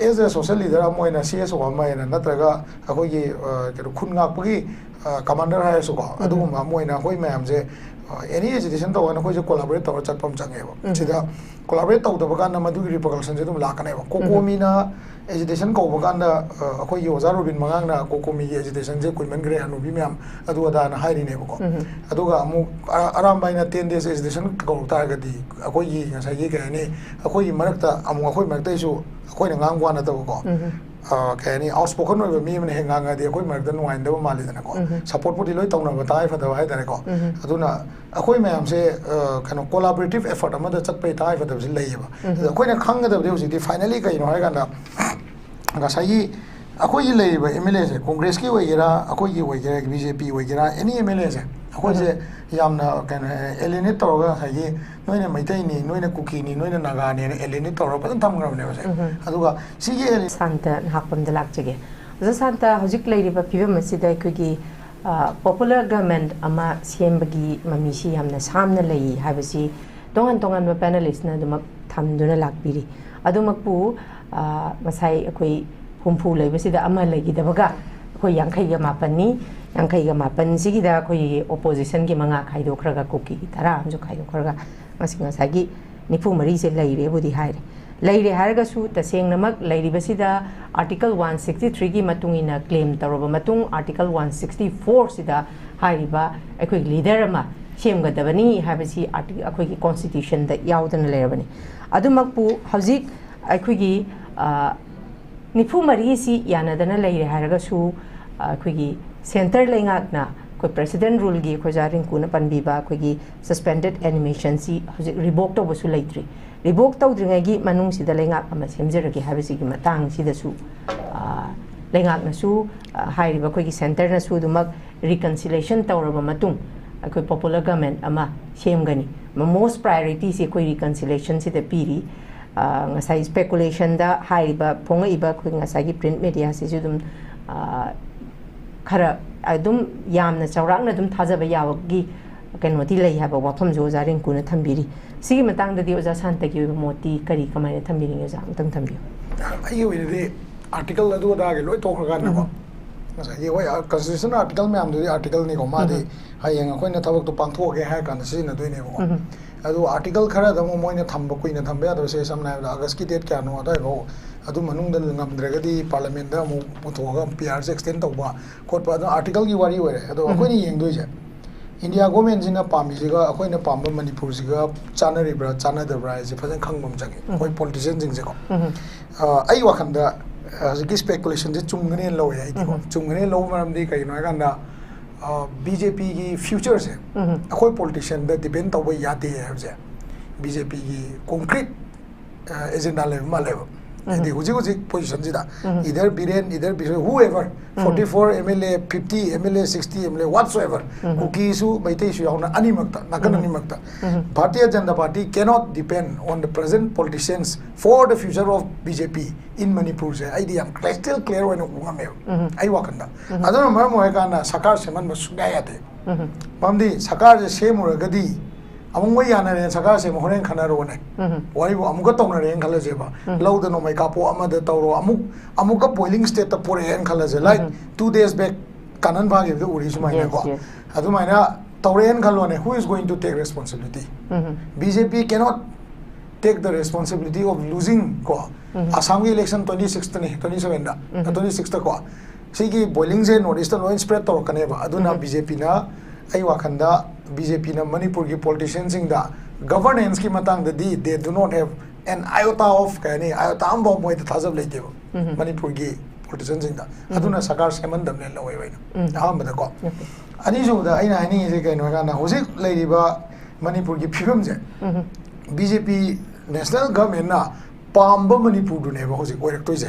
as a social leader ꯑꯃ ꯑꯣꯏꯅ, ꯁꯤ ꯑꯦꯁ ꯑꯣ ꯑꯃ ꯑꯣꯏꯅ, ꯅꯠꯇ꯭ꯔꯒ ꯑꯩꯈꯣꯏꯒꯤ, ꯑ, ꯀꯩꯅꯣ, ꯈꯨꯟ ꯉꯥꯛꯄꯒꯤ, ꯑ, ꯀꯃꯥꯟꯗꯔ ꯍꯥꯏꯔꯁꯨꯀꯣ, ꯑꯗꯨꯒꯨꯝꯕ ꯑꯃ ꯑꯣꯏꯅ ꯑꯩꯈꯣꯏ ꯃꯌꯥꯝꯁꯦ, ꯑ, ꯑꯦꯅꯤ ꯑꯦꯖꯤꯇꯦꯁꯟ ꯇꯧꯔꯒꯅ ꯑꯩꯈꯣꯏꯁꯦ ꯀꯣꯂꯥꯕꯣꯔꯦꯠ ꯇꯧꯔꯒ ꯆꯠꯄ ꯑꯃ ꯆꯪꯉꯦꯕ꯫ ꯁꯤꯗ ꯀꯣꯂꯥꯕꯣꯔꯦꯠ ꯇꯧꯗꯕ ꯀꯥꯟꯗ ꯃꯗꯨꯒꯤ ꯔꯤꯄꯔꯀꯁꯟꯁꯦ ꯑꯗꯨꯝ ꯂꯥꯛꯀꯅꯦꯕ꯫ ꯀꯣꯀꯣꯃꯤꯅ ꯑꯦꯖꯤꯇꯦꯁꯟ ꯀꯧꯕ ꯀꯥꯟꯗ, ꯑ, ꯑꯩꯈꯣꯏꯒꯤ ꯑꯣꯖꯥ ꯔꯣꯕꯤꯟ ꯃꯉꯥꯡꯅ ꯀꯣꯀꯣꯃꯤꯒꯤ ꯑꯦꯖꯤꯇꯦꯁꯟꯁꯦ ꯀꯨꯏꯃꯟꯈ꯭ꯔꯦ, ꯍꯅꯨꯕꯤ ꯃꯌꯥꯝ ꯑꯗꯨ ꯑꯗꯥꯅ ꯍꯥꯏꯔꯤꯅꯦꯕꯀꯣ꯫ ꯑꯗꯨꯒ ꯑꯃꯨꯛ ꯑ-, ꯑꯔꯥꯝꯕꯥꯏꯅ ꯇꯦꯟ ꯗꯦꯖ ꯑꯦꯖꯤꯇꯦꯁꯟ ꯀꯧꯔꯛ ꯇꯥꯔꯒꯗꯤ ꯑꯩꯈꯣꯏꯒꯤ ꯉꯁꯥꯏꯒꯤ ꯀꯩ ꯍꯥꯏꯅꯤ, ꯑꯩꯈꯣꯏꯒꯤ ꯃꯔꯛꯇ ꯑꯃꯨꯛ, ꯑꯩꯈꯣꯏ ꯃꯔꯛꯇꯩꯁꯨ ꯑꯩꯈꯣꯏꯅ ꯉꯥꯡꯕ ꯋꯥ ꯅꯠꯇꯕꯀꯣ, ꯑ, ꯀꯩ ꯍꯥꯏꯅꯤ, ꯑꯥꯎꯠꯁ꯭ꯄꯣꯀꯟ ꯑꯣꯏꯕ ꯃꯤ ꯑꯃꯅ ꯍꯦꯛ ꯉꯥꯡꯉꯗꯤ ꯑꯩꯈꯣꯏ ꯃꯔꯛꯇ ꯅꯨꯡꯉꯥꯏꯅꯗꯕ ꯃꯥꯜꯂꯤꯗꯅꯀꯣ꯫ ꯁꯞꯄꯣꯔꯠꯄꯨꯗꯤ ꯂꯣꯏ ꯇꯧꯅꯕ, ꯇꯉꯥꯏ ꯐꯗꯕ ꯍꯥꯏꯇꯥꯔꯦꯀꯣ꯫ ꯑꯗꯨꯅ ꯑꯩꯈꯣꯏ ꯃꯌꯥꯝꯁꯦ, ꯑ, ꯀꯩꯅꯣ, ꯀꯣꯂꯥꯕꯣꯔꯦꯇꯤꯞ ꯑꯦꯐꯔꯠ ꯑꯃꯗ ꯆꯠꯄꯒꯤ ꯇꯉꯥꯏ ꯐꯗꯕꯁꯤ ꯂꯩꯌꯦꯕ꯫ ꯑꯗ ꯑꯩꯈꯣꯏꯅ ꯈꯪꯒꯗꯕꯗꯤ ꯍꯧꯖꯤꯛꯇꯤ ꯐꯥꯏꯅꯦꯜꯂꯤ ꯀꯩꯅꯣ ꯍꯥꯏꯔꯀꯥꯟꯗ, ꯉꯁꯥꯏꯒꯤ ꯑꯩꯈꯣꯏꯒꯤ ꯂꯩꯔꯤꯕ ꯑꯦꯝ ꯑꯦꯜ ꯑꯦꯁꯦ, ꯀꯣꯡꯒ꯭ꯔꯦꯁꯀꯤ ꯑꯣꯏꯒꯦꯔꯥ, ꯑꯩꯈꯣꯏꯒꯤ ꯑꯣꯏꯒꯦꯔꯥ, ꯕꯤ ꯖꯦ ꯄꯤ ꯑꯣꯏꯒꯦꯔꯥ, ꯑꯦꯅꯤ ꯑꯦꯝ ꯑꯦꯜ ꯑꯦꯁꯦ, ꯑꯩꯈꯣꯏꯁꯦ ꯌꯥꯝꯅ ꯀꯩꯅꯣ, ꯑꯦꯂꯤꯅꯦꯠ ꯇꯧꯔꯒ, ꯉꯁꯥꯏꯒꯤ ꯅꯣꯏꯅ ꯃꯩꯇꯩꯅꯤ, ꯅꯣꯏꯅ ꯀꯨꯀꯤꯅꯤ, ꯅꯣꯏꯅ ꯅꯥꯒꯥꯅꯦꯅ ꯑꯦꯂꯤꯅꯦꯠ ꯇꯧꯔꯒ ꯐꯖꯅ ꯊꯝꯈ꯭ꯔꯕꯅꯦꯕꯁꯦ꯫ ꯑꯗꯨꯒ ꯁꯤꯒꯤ ꯑꯦꯂꯤ- ꯁꯥꯟꯇ ꯅꯍꯥꯛꯄꯝꯗ ꯂꯥꯛꯆꯒꯦ꯫ ꯑꯣꯖꯥ ꯁꯥꯟꯇ, ꯍꯧꯖꯤꯛ ꯂꯩꯔꯤꯕ ꯐꯤꯕꯝ ꯑꯁꯤꯗ ꯑꯩꯈꯣꯏꯒꯤ, ꯑ, ꯄꯣꯄꯨꯂꯔ ꯒꯚꯔꯟꯃꯦꯟꯠ ꯑꯃ ꯁꯦꯝꯕꯒꯤ ꯃꯃꯤꯁꯤ ꯌꯥꯝꯅ ꯁꯥꯝꯅ ꯂꯩ ꯍꯥꯏꯕꯁꯤ ꯇꯣꯉꯥꯟ ꯇꯣꯉꯥꯟꯕ ꯄꯦꯅꯦꯂꯤꯁ꯭ꯠꯅ ꯑꯗꯨꯃꯛ ꯊꯝꯗꯨꯅ ꯂꯥꯛꯄꯤꯔꯤ꯫ ꯑꯗꯨꯃꯛꯄꯨ, ꯑ, ꯉꯁꯥꯏ ꯑꯩꯈꯣꯏ ꯍꯨꯝꯐꯨ ꯂꯩꯕꯁꯤꯗ ꯑꯃ ꯂꯩꯈꯤꯗꯕꯒ ꯑꯩꯈꯣꯏ ꯌꯥꯡꯈꯩꯒ ꯃꯥꯄꯟꯅꯤ꯫ ꯌꯥꯡꯈꯩꯒ ꯃꯥꯄꯟꯁꯤꯒꯤꯗ ꯑꯩꯈꯣꯏꯒꯤ ꯑꯣꯄꯣꯖꯤꯁꯟꯒꯤ ꯃꯉꯥ ꯈꯥꯏꯗꯣꯛꯈ꯭ꯔꯒ, ꯀꯨꯀꯤꯒꯤ ꯇꯔꯥ ꯑꯃꯁꯨ ꯈꯥꯏꯗꯣꯛꯈ꯭ꯔꯒ, ꯉꯁꯤ ꯉꯁꯥꯏꯒꯤ ꯅꯤꯐꯨ ꯃꯔꯤꯁꯦ ꯂꯩꯔꯦꯕꯨꯗꯤ ꯍꯥꯏꯔꯦ꯫ ꯂꯩꯔꯦ ꯍꯥꯏꯔꯒꯁꯨ ꯇꯁꯦꯡꯅꯃꯛ ꯂꯩꯔꯤꯕꯁꯤꯗ ꯑꯥꯔꯇꯤꯀꯜ ꯋꯥꯟ ꯁꯤꯛꯁꯇꯤ ꯊ꯭ꯔꯤꯒꯤ ꯃꯇꯨꯡ ꯏꯟꯅ ꯀ꯭ꯂꯦꯝ ꯇꯧꯔꯕ ꯃꯇꯨꯡ, ꯑꯥꯔꯇꯤꯀꯜ ꯋꯥꯟ ꯁꯤꯛꯁꯇꯤ ꯐꯣꯔꯁꯤꯗ ꯍꯥꯏꯔꯤꯕ ꯑꯩꯈꯣꯏꯒꯤ ꯂꯤꯗꯔ ꯑꯃ ꯁꯦꯝꯒꯗꯕꯅꯤ ꯍꯥꯏꯕꯁꯤ ꯑꯥꯔꯇꯤ-, ꯑꯩꯈꯣꯏꯒꯤ ꯀꯣꯟꯁꯇꯤꯇ꯭ꯌꯨꯁꯟꯗ ꯌꯥꯎꯗꯅ ꯂꯩꯔꯕꯅꯤ꯫ ꯑꯗꯨꯃꯛꯄꯨ ꯍꯧꯖꯤꯛ ꯑꯩꯈꯣꯏꯒꯤ, ꯑ, ꯅꯤꯐꯨ ꯃꯔꯤꯁꯤ ꯌꯥꯅꯗꯅ ꯂꯩꯔꯦ ꯍꯥꯏꯔꯒꯁꯨ, ꯑ, ꯑꯩꯈꯣꯏꯒꯤ ꯁꯦꯟꯇꯔ ꯂꯩꯉꯥꯛꯅ ꯑꯩꯈꯣꯏ ꯄ꯭ꯔꯦꯁꯤꯗꯦꯟ ꯔꯨꯜꯒꯤ ꯑꯩꯈꯣꯏ ꯑꯣꯖꯥ ꯔꯤꯡꯀꯨꯅ ꯄꯟꯕꯤꯕ ꯑꯩꯈꯣꯏꯒꯤ ꯁꯁꯄꯦꯟꯗꯦꯗ ꯑꯦꯅꯤꯃꯦꯁꯟꯁꯤ ꯍꯧꯖꯤꯛ ꯔꯤꯚꯣꯛ ꯇꯧꯕꯁꯨ ꯂꯩꯇ꯭ꯔꯤ꯫ ꯔꯤꯚꯣꯛ ꯇꯧꯗ꯭ꯔꯤꯉꯩꯒꯤ ꯃꯅꯨꯡꯁꯤꯗ ꯂꯩꯉꯥꯛ ꯑꯃ ꯁꯦꯝꯖꯔꯒꯦ ꯍꯥꯏꯕꯁꯤꯒꯤ ꯃꯇꯥꯡꯁꯤꯗꯁꯨ, ꯑ, ꯂꯩꯉꯥꯛꯅꯁꯨ, ꯑ, ꯍꯥꯏꯔꯤꯕ ꯑꯩꯈꯣꯏꯒꯤ ꯁꯦꯟꯇꯔꯅꯁꯨ ꯑꯗꯨꯃꯛ ꯔꯤꯀꯟꯁꯤꯂꯦꯁꯟ ꯇꯧꯔꯕ ꯃꯇꯨꯡ ꯑꯩꯈꯣꯏ ꯄꯣꯄꯨꯂꯔ ꯒꯃꯦꯟ ꯑꯃ ꯁꯦꯝꯒꯅꯤ꯫ ꯃꯣꯁ ꯄ꯭ꯔꯥꯏꯌꯣꯔꯤꯇꯤꯁꯤ ꯑꯩꯈꯣꯏ ꯔꯤꯀꯟꯁꯤꯂꯦꯁꯟꯁꯤꯗ ꯄꯤꯔꯤ꯫ ꯑ, ꯉꯁꯥꯏ ꯁ꯭ꯄꯦꯀꯨꯂꯦꯁꯟꯗ ꯍꯥꯏꯔꯤꯕ ꯐꯣꯡꯉꯛꯏꯕ ꯑꯩꯈꯣꯏ ꯉꯁꯥꯏꯒꯤ ꯄ꯭ꯔꯤꯟꯠ ꯃꯦꯗꯤꯌꯥꯁꯤꯁꯨ ꯑꯗꯨꯝ, ꯑ, ꯈꯔ ꯑꯗꯨꯝ ꯌꯥꯝꯅ ꯆꯥꯎꯔꯥꯛꯅ ꯑꯗꯨꯝ ꯊꯥꯖꯕ ꯌꯥꯕꯒꯤ ꯀꯩꯅꯣꯗꯤ ꯂꯩ ꯍꯥꯏꯕ ꯋꯥꯐꯝꯁꯨ ꯑꯣꯖꯥ ꯔꯤꯡꯀꯨꯅ ꯊꯝꯕꯤꯔꯤ꯫ ꯁꯤꯒꯤ ꯃꯇꯥꯡꯗꯗꯤ ꯑꯣꯖꯥ ꯁꯥꯟꯇꯒꯤ ꯑꯣꯏꯕ ꯃꯣꯠꯇꯤ ꯀꯔꯤ, ꯀꯃꯥꯏꯅ ꯊꯝꯕꯤꯅꯤꯡꯉꯤ ꯑꯣꯖꯥ? ꯑꯃꯨꯛꯇꯪ ꯊꯝꯕꯤꯌꯨ꯫ ꯑꯩꯒꯤ ꯑꯣꯏꯅꯗꯤ ꯑꯥꯔꯇꯤꯀꯜ ꯑꯗꯨ ꯑꯗꯥꯒꯤ ꯂꯣꯏ ꯇꯣꯛꯈ꯭ꯔꯀꯥꯟꯗꯀꯣ, ꯎꯝ꯫ ꯉꯁꯥꯏꯒꯤ ꯍꯣꯏ, ꯀꯟꯁꯇꯤꯇ꯭ꯌꯨꯁꯟ ꯑꯥꯔꯇꯤꯀꯜ ꯃꯌꯥꯝꯗꯨꯗꯤ ꯑꯥꯔꯇꯤꯀꯜꯅꯤꯀꯣ, ꯃꯥꯗꯤ ꯎꯝ꯫ ꯍꯌꯦꯡ ꯑꯩꯈꯣꯏꯅ ꯊꯕꯛꯇꯣ ꯄꯥꯡꯊꯣꯛꯑꯒꯦ ꯍꯥꯏꯔ ꯀꯥꯟꯗ ꯁꯤꯖꯤꯟꯅꯗꯣꯏꯅꯦꯕꯀꯣ꯫ ꯎꯝ꯫ ꯑꯗꯨ ꯑꯥꯔꯇꯤꯀꯜ ꯈꯔꯗ ꯑꯃꯨꯛ ꯃꯣꯏꯅ ꯊꯝꯕ, ꯀꯨꯏꯅ ꯊꯝꯕ ꯌꯥꯗꯕꯁꯦ, ꯁꯝꯅ ꯍꯥꯏꯔꯕꯗ ꯑꯥꯒꯁꯀꯤ ꯗꯦꯠ ꯀꯌꯥꯅꯣ ꯑꯗꯨꯋꯥꯏꯐꯥꯎ ꯑꯗꯨ ꯃꯅꯨꯡꯗ ꯉꯝꯗ꯭ꯔꯒꯗꯤ ꯄꯥꯔꯂꯤꯌꯥꯃꯦꯟꯗ ꯑꯃꯨꯛ ꯄꯨꯊꯣꯛꯑꯒ ꯄꯤ ꯑꯥꯔꯁꯦ ꯑꯦꯛꯁꯇꯦꯟ ꯇꯧꯕ ꯈꯣꯠꯄ, ꯑꯗꯨ ꯑꯥꯔꯇꯤꯀꯜꯒꯤ ꯋꯥꯔꯤ ꯑꯣꯏꯔꯦ꯫ ꯑꯗꯣ ꯎꯝ꯫ ꯑꯩꯈꯣꯏꯅ ꯌꯦꯡꯗꯣꯏꯁꯦ ꯏꯟꯗꯤꯌꯥ ꯒꯣꯔꯃꯦꯟꯁꯤꯅ ꯄꯥꯝꯃꯤꯁꯤꯒ ꯑꯩꯈꯣꯏꯅ ꯄꯥꯝꯕ ꯃꯅꯤꯄꯨꯔꯁꯤꯒ ꯆꯥꯟꯅꯔꯤꯕ꯭ꯔꯥ ꯆꯥꯟꯅꯗꯕ꯭ꯔꯥ ꯍꯥꯏꯁꯦ ꯐꯖꯅ ꯈꯪꯕ ꯑꯃ ꯆꯪꯉꯤ, ꯎꯝ꯫ ꯑꯩꯈꯣꯏ ꯄꯣꯂꯤꯇꯤꯁꯤꯌꯟꯁꯤꯡꯁꯦꯀꯣ꯫ ꯎꯝ꯫ ꯑ, ꯑꯩ ꯋꯥꯈꯜꯗ, ꯑ, ꯍꯧꯖꯤꯛꯀꯤ ꯁ꯭ꯄꯦꯀꯨꯂꯦꯁꯟꯁꯦ ꯆꯨꯝꯒꯅꯦꯅ ꯂꯧꯋꯦ ꯑꯩꯗꯤꯀꯣ꯫ ꯎꯝ꯫ ꯆꯨꯝꯒꯅꯦꯅ ꯂꯧꯕ ꯃꯔꯝꯗꯤ ꯀꯩꯒꯤꯅꯣ ꯍꯥꯏꯀꯥꯟꯗ, ꯑ, ꯕꯤ ꯖꯦ ꯄꯤꯒꯤ ꯐ꯭ꯌꯨꯆꯔꯁꯦ ꯎꯝ꯫ ꯑꯩꯈꯣꯏ ꯄꯣꯂꯤꯇꯤꯁꯤꯌꯟꯗ ꯗꯤꯄꯦꯟ ꯇꯧꯕ ꯌꯥꯗꯦ ꯍꯥꯏꯕꯁꯦ ꯕꯤ ꯖꯦ ꯄꯤꯒꯤ ꯀꯣꯡꯀ꯭ꯔꯤꯠ, ꯑ, ꯑꯦꯖꯦꯟꯗꯥ ꯂꯩꯕ ꯃꯥꯜꯂꯦꯕ꯫ ꯎꯝ꯫ ꯍꯥꯏꯗꯤ ꯍꯧꯖꯤꯛ ꯍꯧꯖꯤꯛ ꯄꯣꯖꯤꯁꯟꯁꯤꯗ um. Either Biren, either Biren, whoever, um. Forty four M L A, fifty M L A, sixty M L A, whatsoever, um. ꯀꯨꯀꯤꯁꯨ ꯃꯩꯇꯩꯁꯨ ꯌꯥꯎꯅ ꯑꯅꯤꯃꯛꯇ, ꯅꯥꯀꯟ ꯎꯝ꯫ ꯑꯅꯤꯃꯛꯇ꯫ ꯎꯝ꯫ Bharatiya Janata Party cannot depend on the present politicians for the future of B J P in Manipurꯁꯦ ꯑꯩꯗꯤ ꯌꯥꯝ ꯀ꯭ꯂꯦ-, ꯁ꯭ꯇꯤꯜ ꯀ꯭ꯂꯤꯌꯥꯔ ꯑꯣꯏꯅ ꯎꯕ ꯉꯝꯃꯦꯕ꯫ ꯎꯝ꯫ ꯑꯩ ꯋꯥꯈꯜꯗ꯫ ꯎꯝ꯫ ꯑꯗꯨꯅ ꯃꯔꯝ ꯑꯣꯏꯔꯀꯥꯟꯗ ꯁꯔꯀꯥꯔ ꯁꯦꯝꯍꯟꯕ ꯁꯨꯡꯌꯥ ꯌꯥꯗꯦ꯫ ꯎꯝ꯫ ꯃꯔꯝꯗꯤ ꯁꯔꯀꯥꯔꯁꯦ ꯁꯦꯝꯃꯨꯔꯒꯗꯤ ꯑꯃꯨꯛ ꯃꯣꯏ ꯌꯥꯅꯔꯦ, ꯁꯔꯀꯥꯔ ꯁꯦꯝꯃꯨ, ꯍꯣꯔꯦꯟ ꯈꯟꯅꯔꯣꯅꯦ꯫ ꯎꯝ꯫ ꯋꯥꯔꯤꯕꯨ ꯑꯃꯨꯛꯀ ꯇꯧꯅꯔꯦꯅ ꯈꯜꯂꯁꯦꯕ꯫ ꯎꯝ꯫ ꯂꯧꯗ ꯅꯣꯡꯃꯩ ꯀꯥꯞꯄꯣ, ꯑꯃꯗ ꯇꯧꯔꯣ, ꯑꯃꯨꯛ, ꯑꯃꯨꯛꯀ boiling stateꯇ ꯄꯨꯔꯛꯑꯦꯅ ꯈꯜꯂꯁꯦ꯫ Like, ꯎꯝ꯫ Two days back Kanan ꯐꯥꯈꯤꯕꯗ ꯎꯔꯤ ꯁꯨꯃꯥꯏꯅꯀꯣ꯫ Yes, yes. ꯑꯗꯨꯃꯥꯏꯅ ꯇꯧꯔꯦꯅ ꯈꯜꯂꯣꯅꯦ, who is going to take responsibility? Um. B J P cannot take the responsibility of losing ꯀꯣ꯫ ꯎꯝ꯫ ꯑꯁꯥꯝꯒꯤ election twenty sixꯇꯅꯤ, twenty sevenꯗ, ꯎꯝ꯫ Twenty sixꯇꯀꯣ꯫ ꯁꯤꯒꯤ boilingꯁꯦ North Eastꯇ ꯂꯣꯏ spread ꯇꯧꯔꯛꯀꯅꯦꯕ꯫ ꯑꯗꯨꯅ ꯎꯝ꯫ B J Pꯅ, ꯑꯩ ꯋꯥꯈꯜꯗ B J Pꯅ ꯃꯅꯤꯄꯨꯔꯒꯤ politicianꯁꯤꯡꯗ governanceꯀꯤ ꯃꯇꯥꯡꯗꯗꯤ they do not have an iota of, ꯀꯩ ꯍꯥꯏꯅꯤ, iota ꯑꯃꯐꯥꯎ ꯃꯣꯏꯗ ꯊꯥꯖꯕ ꯂꯩꯇꯦꯕ꯫ ꯎꯝ꯫ ꯃꯅꯤꯄꯨꯔꯒꯤ ꯄꯣꯂꯤꯇꯤꯁꯤꯌꯥꯟꯁꯤꯡꯗ꯫ ꯑꯗꯨꯅ ꯁꯔꯀꯥꯔ ꯁꯦꯝꯍꯟꯗꯕꯅꯦꯅ ꯂꯧꯋꯦꯕ ꯑꯩꯅ꯫ ꯑꯍꯥꯟꯕꯗꯀꯣ꯫ ꯑꯅꯤꯁꯨꯕꯗ ꯑꯩꯅ ꯍꯥꯏꯅꯤꯡꯉꯤꯁꯦ ꯀꯩꯅꯣ ꯍꯥꯏꯀꯥꯟꯗ, ꯍꯧꯖꯤꯛ ꯂꯩꯔꯤꯕ ꯃꯅꯤꯄꯨꯔꯒꯤ ꯐꯤꯕꯝꯁꯦ, ꯕꯤ ꯖꯦ ꯄꯤ ꯅꯦꯁꯅꯦꯜ ꯒꯚꯔꯟꯃꯦꯟꯅ ꯄꯥꯝꯕ ꯃꯅꯤꯄꯨꯔꯗꯨꯅꯦꯕ ꯍꯧꯖꯤꯛ ꯑꯣꯏꯔꯛꯇꯣꯏꯁꯦ꯫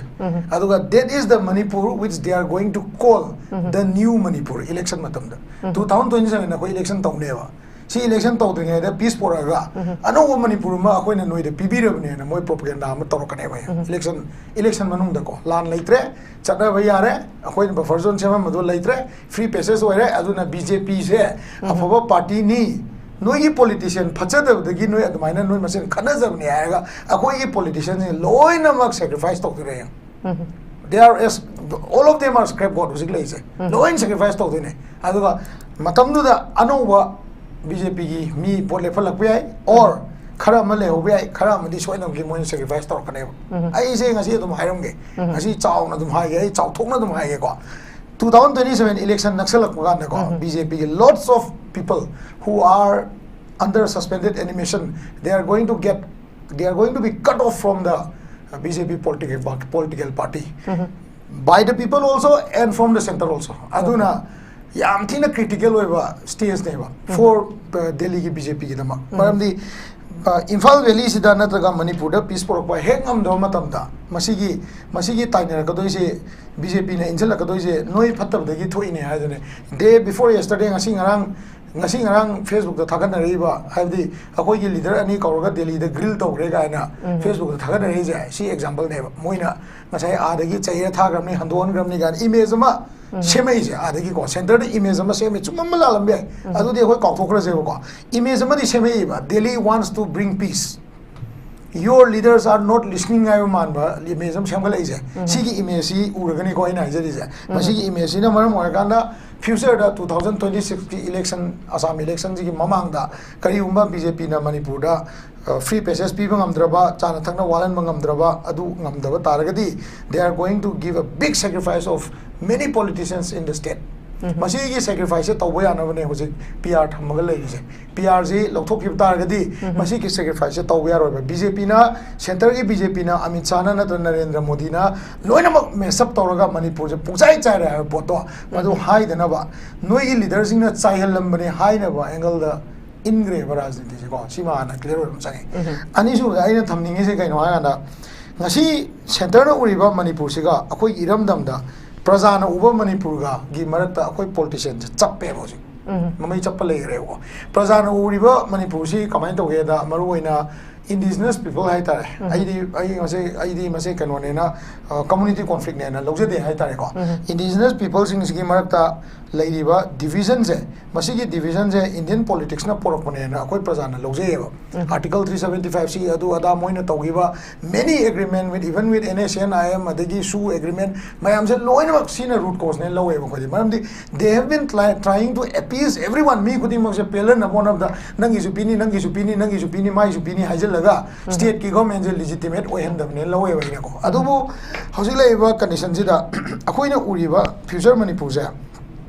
ꯑꯗꯨꯒ that is the Manipur which they are going to call the new Manipur election ꯃꯇꯝꯗ꯫ Two thousand twenty seven ꯑꯩꯈꯣꯏ ꯏꯂꯦꯛꯁꯟ ꯇꯧꯅꯦꯕ꯫ ꯁꯤ ꯏꯂꯦꯛꯁꯟ ꯇꯧꯗ꯭ꯔꯤꯉꯩꯗ ꯄꯤꯁ ꯄꯣꯔꯛꯑꯒ ꯑꯅꯧꯕ ꯃꯅꯤꯄꯨꯔ ꯑꯃ ꯑꯩꯈꯣꯏꯅ ꯅꯣꯏꯗ ꯄꯤꯕꯤꯔꯕꯅꯦꯅ ꯃꯣꯏ ꯄ꯭ꯔꯣꯄꯒꯦꯟꯗꯥ ꯑꯃ ꯇꯧꯔꯛꯀꯅꯦꯕ꯫ ꯏꯂꯦꯛꯁꯟ, ꯏꯂꯦꯛꯁꯟ ꯃꯅꯨꯡꯗꯀꯣ, ꯂꯥꯟ ꯂꯩꯇ꯭ꯔꯦ, ꯆꯠꯅꯕ ꯌꯥꯔꯦ, ꯑꯩꯈꯣꯏꯅ ꯕꯐꯔ ꯖꯣꯟ ꯁꯦꯝꯃꯝꯕꯗꯣ ꯂꯩꯇ꯭ꯔꯦ, ꯐ꯭ꯔꯤ ꯄꯦꯁꯦꯖ ꯑꯣꯏꯔꯦ, ꯑꯗꯨꯅ ꯕꯤ ꯖꯦ ꯄꯤꯁꯦ ꯑꯐꯕ ꯄꯥꯔꯇꯤꯅꯤ, ꯅꯣꯏꯒꯤ ꯄꯣꯂꯤꯇꯤꯁꯤꯌꯥꯟ ꯐꯠꯆꯗꯕꯗꯒꯤ ꯅꯣꯏ ꯑꯗꯨꯃꯥꯏꯅ ꯅꯣꯏ ꯃꯁꯦꯟ ꯈꯠꯅꯖꯕꯅꯦ ꯍꯥꯏꯔꯒ ꯑꯩꯈꯣꯏꯒꯤ ꯄꯣꯂꯤꯇꯤꯁꯤꯌꯥꯟꯁꯤꯡ ꯂꯣꯏꯅꯃꯛ ꯁꯦꯀ꯭ꯔꯤꯐꯥꯏꯁ ꯇꯧꯗꯣꯏꯅꯦ꯫ They are as, all of them are scapegoat ꯍꯧꯖꯤꯛ ꯂꯩꯔꯤꯁꯦ꯫ ꯂꯣꯏꯅ ꯁꯦꯀ꯭ꯔꯤꯐꯥꯏꯁ ꯇꯧꯗꯣꯏꯅꯦ꯫ ꯑꯗꯨꯒ ꯃꯇꯝꯗꯨꯗ ꯑꯅꯧꯕ ꯕꯤ ꯖꯦ ꯄꯤꯒꯤ ꯃꯤ ꯚꯣꯠ ꯂꯦꯞꯍꯜꯂꯛꯄ ꯌꯥꯏ, ꯑꯣꯔ ꯈꯔ ꯑꯃ ꯂꯩꯍꯧꯕ ꯌꯥꯏ, ꯈꯔ ꯑꯃꯗꯤ ꯁꯣꯏꯗꯅꯃꯛꯀꯤ ꯃꯣꯏꯅ ꯁꯦꯀ꯭ꯔꯤꯐꯥꯏꯁ ꯇꯧꯔꯛꯀꯅꯦꯕ꯫ ꯑꯩꯁꯦ ꯉꯁꯤ ꯑꯗꯨꯝ ꯍꯥꯏꯔꯝꯒꯦ, ꯉꯁꯤ ꯆꯥꯎꯅ ꯑꯗꯨꯝ ꯍꯥꯏꯒꯦ, ꯑꯩ ꯆꯥꯎꯊꯣꯛꯅ ꯑꯗꯨꯝ ꯍꯥꯏꯒꯦꯀꯣ꯫ Two thousand twenty seven election ꯅꯛꯁꯜꯂꯛꯄ ꯀꯥꯟꯗꯀꯣ, ꯕꯤ ꯖꯦ ꯄꯤꯒꯤ lots of people who are under suspended animation, they are going to get, they are going to be cut off from the, uh, B J P political, political party, by the people also and from the center also. ꯑꯗꯨꯅ ꯌꯥꯝ ꯊꯤꯅ ꯀ꯭ꯔꯤꯇꯤꯀꯦꯜ ꯑꯣꯏꯕ ꯁ꯭ꯇꯦꯖꯅꯦꯕ ꯐꯣꯔ ꯗꯦꯜꯂꯤꯒꯤ ꯕꯤ ꯖꯦ ꯄꯤꯒꯤꯗꯃꯛ꯫ ꯃꯔꯝꯗꯤ, ꯑ, ꯏꯝꯐꯥꯜ ꯚꯦꯂꯤꯁꯤꯗ ꯅꯠꯇ꯭ꯔꯒ ꯃꯅꯤꯄꯨꯔꯗ ꯄꯤꯁ ꯄꯨꯔꯛꯄ ꯍꯦꯛ ꯉꯝꯗꯕ ꯃꯇꯝꯗ, ꯃꯁꯤꯒꯤ, ꯃꯁꯤꯒꯤ ꯇꯥꯏꯅꯔꯛꯀꯗꯣꯏꯁꯦ, ꯕꯤ ꯖꯦ ꯄꯤꯅ ꯏꯟꯁꯤꯜꯂꯛꯀꯗꯣꯏꯁꯦ ꯅꯣꯏ ꯐꯠꯇꯕꯗꯒꯤ ꯊꯣꯛꯏꯅꯦ ꯍꯥꯏꯗꯨꯅꯦ꯫ Day before yesterday, ꯉꯁꯤ ꯉꯔꯥꯡ, ꯉꯁꯤ ꯉꯔꯥꯡ ꯐꯦꯁꯕꯨꯛꯇ ꯊꯥꯒꯠꯅꯔꯛꯏꯕ, ꯍꯥꯏꯕꯗꯤ ꯑꯩꯈꯣꯏꯒꯤ ꯂꯤꯗꯔ ꯑꯅꯤ ꯀꯧꯔꯒ ꯗꯦꯜꯂꯤꯗ ꯒ꯭ꯔꯤꯜ ꯇꯧꯈ꯭ꯔꯦ ꯀꯥꯏꯅ ꯐꯦꯁꯕꯨꯛꯇ ꯊꯥꯒꯠꯅꯔꯛꯏꯁꯦ, ꯁꯤ ꯑꯦꯛꯖꯥꯝꯄꯜꯅꯦꯕ꯫ ꯃꯣꯏꯅ ꯉꯁꯥꯏ ꯑꯥꯗꯒꯤ ꯆꯩꯔ ꯊꯥꯈ꯭ꯔꯕꯅꯤ, ꯍꯟꯗꯣꯛꯍꯟꯈ꯭ꯔꯕꯅꯤ ꯀꯥꯏꯅ ꯏꯃꯦꯖ ꯑꯃ ꯁꯦꯝꯃꯛꯏꯁꯦ ꯑꯥꯗꯒꯤꯀꯣ, ꯁꯦꯟꯇꯔꯗ ꯏꯃꯦꯖ ꯑꯃ ꯁꯦꯝꯃꯦ꯫ ꯆꯨꯝꯃꯝꯕ ꯂꯥꯜꯂꯝꯕ ꯌꯥꯏ, ꯑꯗꯨꯗꯤ ꯑꯩꯈꯣꯏ ꯀꯥꯎꯊꯣꯛꯈ꯭ꯔꯁꯦꯕꯀꯣ꯫ ꯏꯃꯦꯖ ꯑꯃꯗꯤ ꯁꯦꯝꯃꯛꯏꯕ, "Delhi wants to bring peace, your leaders are not listening" ꯍꯥꯏꯕ ꯃꯥꯟꯕ ꯏꯃꯦꯖ ꯑꯃ ꯁꯦꯝꯒꯠꯂꯛꯏꯁꯦ꯫ ꯁꯤꯒꯤ ꯏꯃꯦꯖꯁꯤ ꯎꯔꯒꯅꯤꯀꯣ ꯑꯩꯅ ꯍꯥꯏꯖꯔꯤꯁꯦ꯫ ꯃꯁꯤꯒꯤ ꯏꯃꯦꯖꯁꯤꯅ ꯃꯔꯝ ꯑꯣꯏꯔꯀꯥꯟꯗ ꯐ꯭ꯌꯨꯆꯔꯗ two thousand twenty six ꯀꯤ ꯏꯂꯦꯛꯁꯟ, ꯑꯁꯥꯝ ꯏꯂꯦꯛꯁꯟꯁꯤꯒꯤ ꯃꯃꯥꯡꯗ ꯀꯔꯤꯒꯨꯝꯕ ꯕꯤ ꯖꯦ ꯄꯤꯅ ꯃꯅꯤꯄꯨꯔꯗ, ꯑ, ꯐ꯭ꯔꯤ ꯄꯦꯁꯦꯖ ꯄꯤꯕ ꯉꯝꯗ꯭ꯔꯕ, ꯆꯥꯅ ꯊꯛꯅ ꯋꯥꯠꯍꯟꯕ ꯉꯝꯗ꯭ꯔꯕ, ꯑꯗꯨ ꯉꯝꯗꯕ ꯇꯥꯔꯒꯗꯤ, they are going to give a big sacrifice of many politicians in the state꯫ ꯃꯁꯤꯒꯤ sacrifice ꯁꯦ ꯇꯧꯕ ꯌꯥꯅꯕꯅꯦ ꯍꯧꯖꯤꯛ ꯄꯤ ꯑꯥꯔ ꯊꯝꯃꯒ ꯂꯩꯔꯤꯁꯦ꯫ ꯄꯤ ꯑꯥꯔꯁꯤ ꯂꯧꯊꯣꯛꯈꯤꯕ ꯇꯥꯔꯒꯗꯤ ꯃꯁꯤꯒꯤ sacrifice ꯁꯦ ꯇꯧꯕ ꯌꯥꯔꯣꯏꯕ꯫ ꯕꯤ ꯖꯦ ꯄꯤꯅ, centre ꯒꯤ ꯕꯤ ꯖꯦ ꯄꯤꯅ, ꯑꯃꯤꯠ ꯁꯥꯍꯅ ꯅꯠꯇ꯭ꯔ ꯅꯔꯦꯟꯗ꯭ꯔ ꯃꯣꯗꯤꯅ ꯂꯣꯏꯅꯃꯛ mess up ꯇꯧꯔꯒ ꯃꯅꯤꯄꯨꯔꯁꯦ ꯄꯨꯡꯆꯥꯏ ꯆꯥꯏꯔꯦ ꯍꯥꯏꯕ ꯄꯣꯠꯇꯣ ꯃꯗꯨ ꯍꯥꯏꯗꯅꯕ ꯅꯣꯏꯒꯤ leader ꯁꯤꯡꯅ ꯆꯥꯏꯍꯜꯂꯝꯕꯅꯦ ꯍꯥꯏꯅꯕ angle ꯗ ꯏꯟꯈ꯭ꯔꯦꯕ ꯔꯥꯖꯅꯤꯇꯤꯁꯦꯀꯣ꯫ ꯁꯤꯃ ꯍꯥꯟꯅ clear ꯑꯣꯏꯕ ꯑꯃ ꯆꯪꯉꯤ꯫ ꯑꯅꯤꯁꯨꯕꯗ ꯑꯩꯅ ꯊꯝꯅꯤꯡꯉꯤꯁꯦ ꯀꯩꯅꯣ ꯍꯥꯏꯀꯥꯟꯗ, ꯉꯁꯤ centre ꯅ ꯎꯔꯤꯕ ꯃꯅꯤꯄꯨꯔꯁꯤꯒ ꯑꯩꯈꯣꯏꯒꯤ ꯏꯔꯝꯗꯝꯗ ꯄ꯭ꯔꯖꯥꯅ ꯎꯕ ꯃꯅꯤꯄꯨꯔꯒꯒꯤ ꯃꯔꯛꯇ ꯑꯩꯈꯣꯏ politician ꯁꯦ ꯆꯞꯄꯦꯕ ꯍꯧꯖꯤꯛ꯫ ꯃꯃꯩ ꯆꯞꯄ ꯂꯩꯈ꯭ꯔꯦꯕꯀꯣ꯫ ꯄ꯭ꯔꯖꯥꯅ ꯎꯔꯤꯕ ꯃꯅꯤꯄꯨꯔꯁꯤ ꯀꯃꯥꯏꯅ ꯇꯧꯒꯦꯗ, ꯃꯔꯨꯑꯣꯏꯅ indigenous people ꯍꯥꯏꯇꯥꯔꯦ꯫ ꯑꯩꯗꯤ, ꯑꯩ ꯃꯁꯤ, ꯑꯩꯗꯤ ꯃꯁꯤ ꯀꯩꯅꯣꯅꯦꯅ, ꯑ, community conflict ꯅꯦꯅ ꯂꯧꯖꯗꯦ ꯍꯥꯏꯇꯥꯔꯦꯀꯣ꯫ Indigenous people ꯁꯤꯡꯁꯤꯒꯤ ꯃꯔꯛꯇ ꯂꯩꯔꯤꯕ division ꯁꯦ, ꯃꯁꯤꯒꯤ division ꯁꯦ Indian politics ꯅ ꯄꯣꯔꯛꯄꯅꯦꯅ ꯑꯩꯈꯣꯏ ꯄ꯭ꯔꯖꯥꯅ ꯂꯧꯖꯩꯌꯦꯕ꯫ Article three seventy five C ꯑꯗꯨ ꯑꯗꯥ ꯃꯣꯏꯅ ꯇꯧꯈꯤꯕ many agreement with, even with N S C N I M ꯑꯗꯒꯤ ꯁꯨ agreement ꯃꯌꯥꯝꯁꯦ ꯂꯣꯏꯅꯃꯛ ꯁꯤꯅ root cause ꯅꯦ ꯂꯧꯋꯦꯕ ꯑꯩꯈꯣꯏꯗꯤ꯫ ꯃꯔꯝꯗꯤ they have been try-, trying to appease everyone. ꯃꯤ ꯈꯨꯗꯤꯡꯃꯛꯁꯦ ꯄꯦꯜꯍꯟꯅꯕ ꯍꯣꯠꯅꯕꯗ ꯅꯪꯒꯤꯁꯨ ꯄꯤꯅꯤ, ꯅꯪꯒꯤꯁꯨ ꯄꯤꯅꯤ, ꯅꯪꯒꯤꯁꯨ ꯄꯤꯅꯤ, ꯃꯥꯒꯤꯁꯨ ꯄꯤꯅꯤ ꯍꯥꯏꯖꯤꯜꯂꯒ state ꯀꯤ government ꯁꯦ legitimate ꯑꯣꯏꯍꯟꯗꯕꯅꯦ ꯂꯧꯋꯦꯕ ꯑꯩꯅꯀꯣ꯫ ꯑꯗꯨꯕꯨ ꯍꯧꯖꯤꯛ ꯂꯩꯔꯤꯕ condition ꯁꯤꯗ ꯑꯩꯈꯣꯏꯅ ꯎꯔꯤꯕ future ꯃꯅꯤꯄꯨꯔꯁꯦ,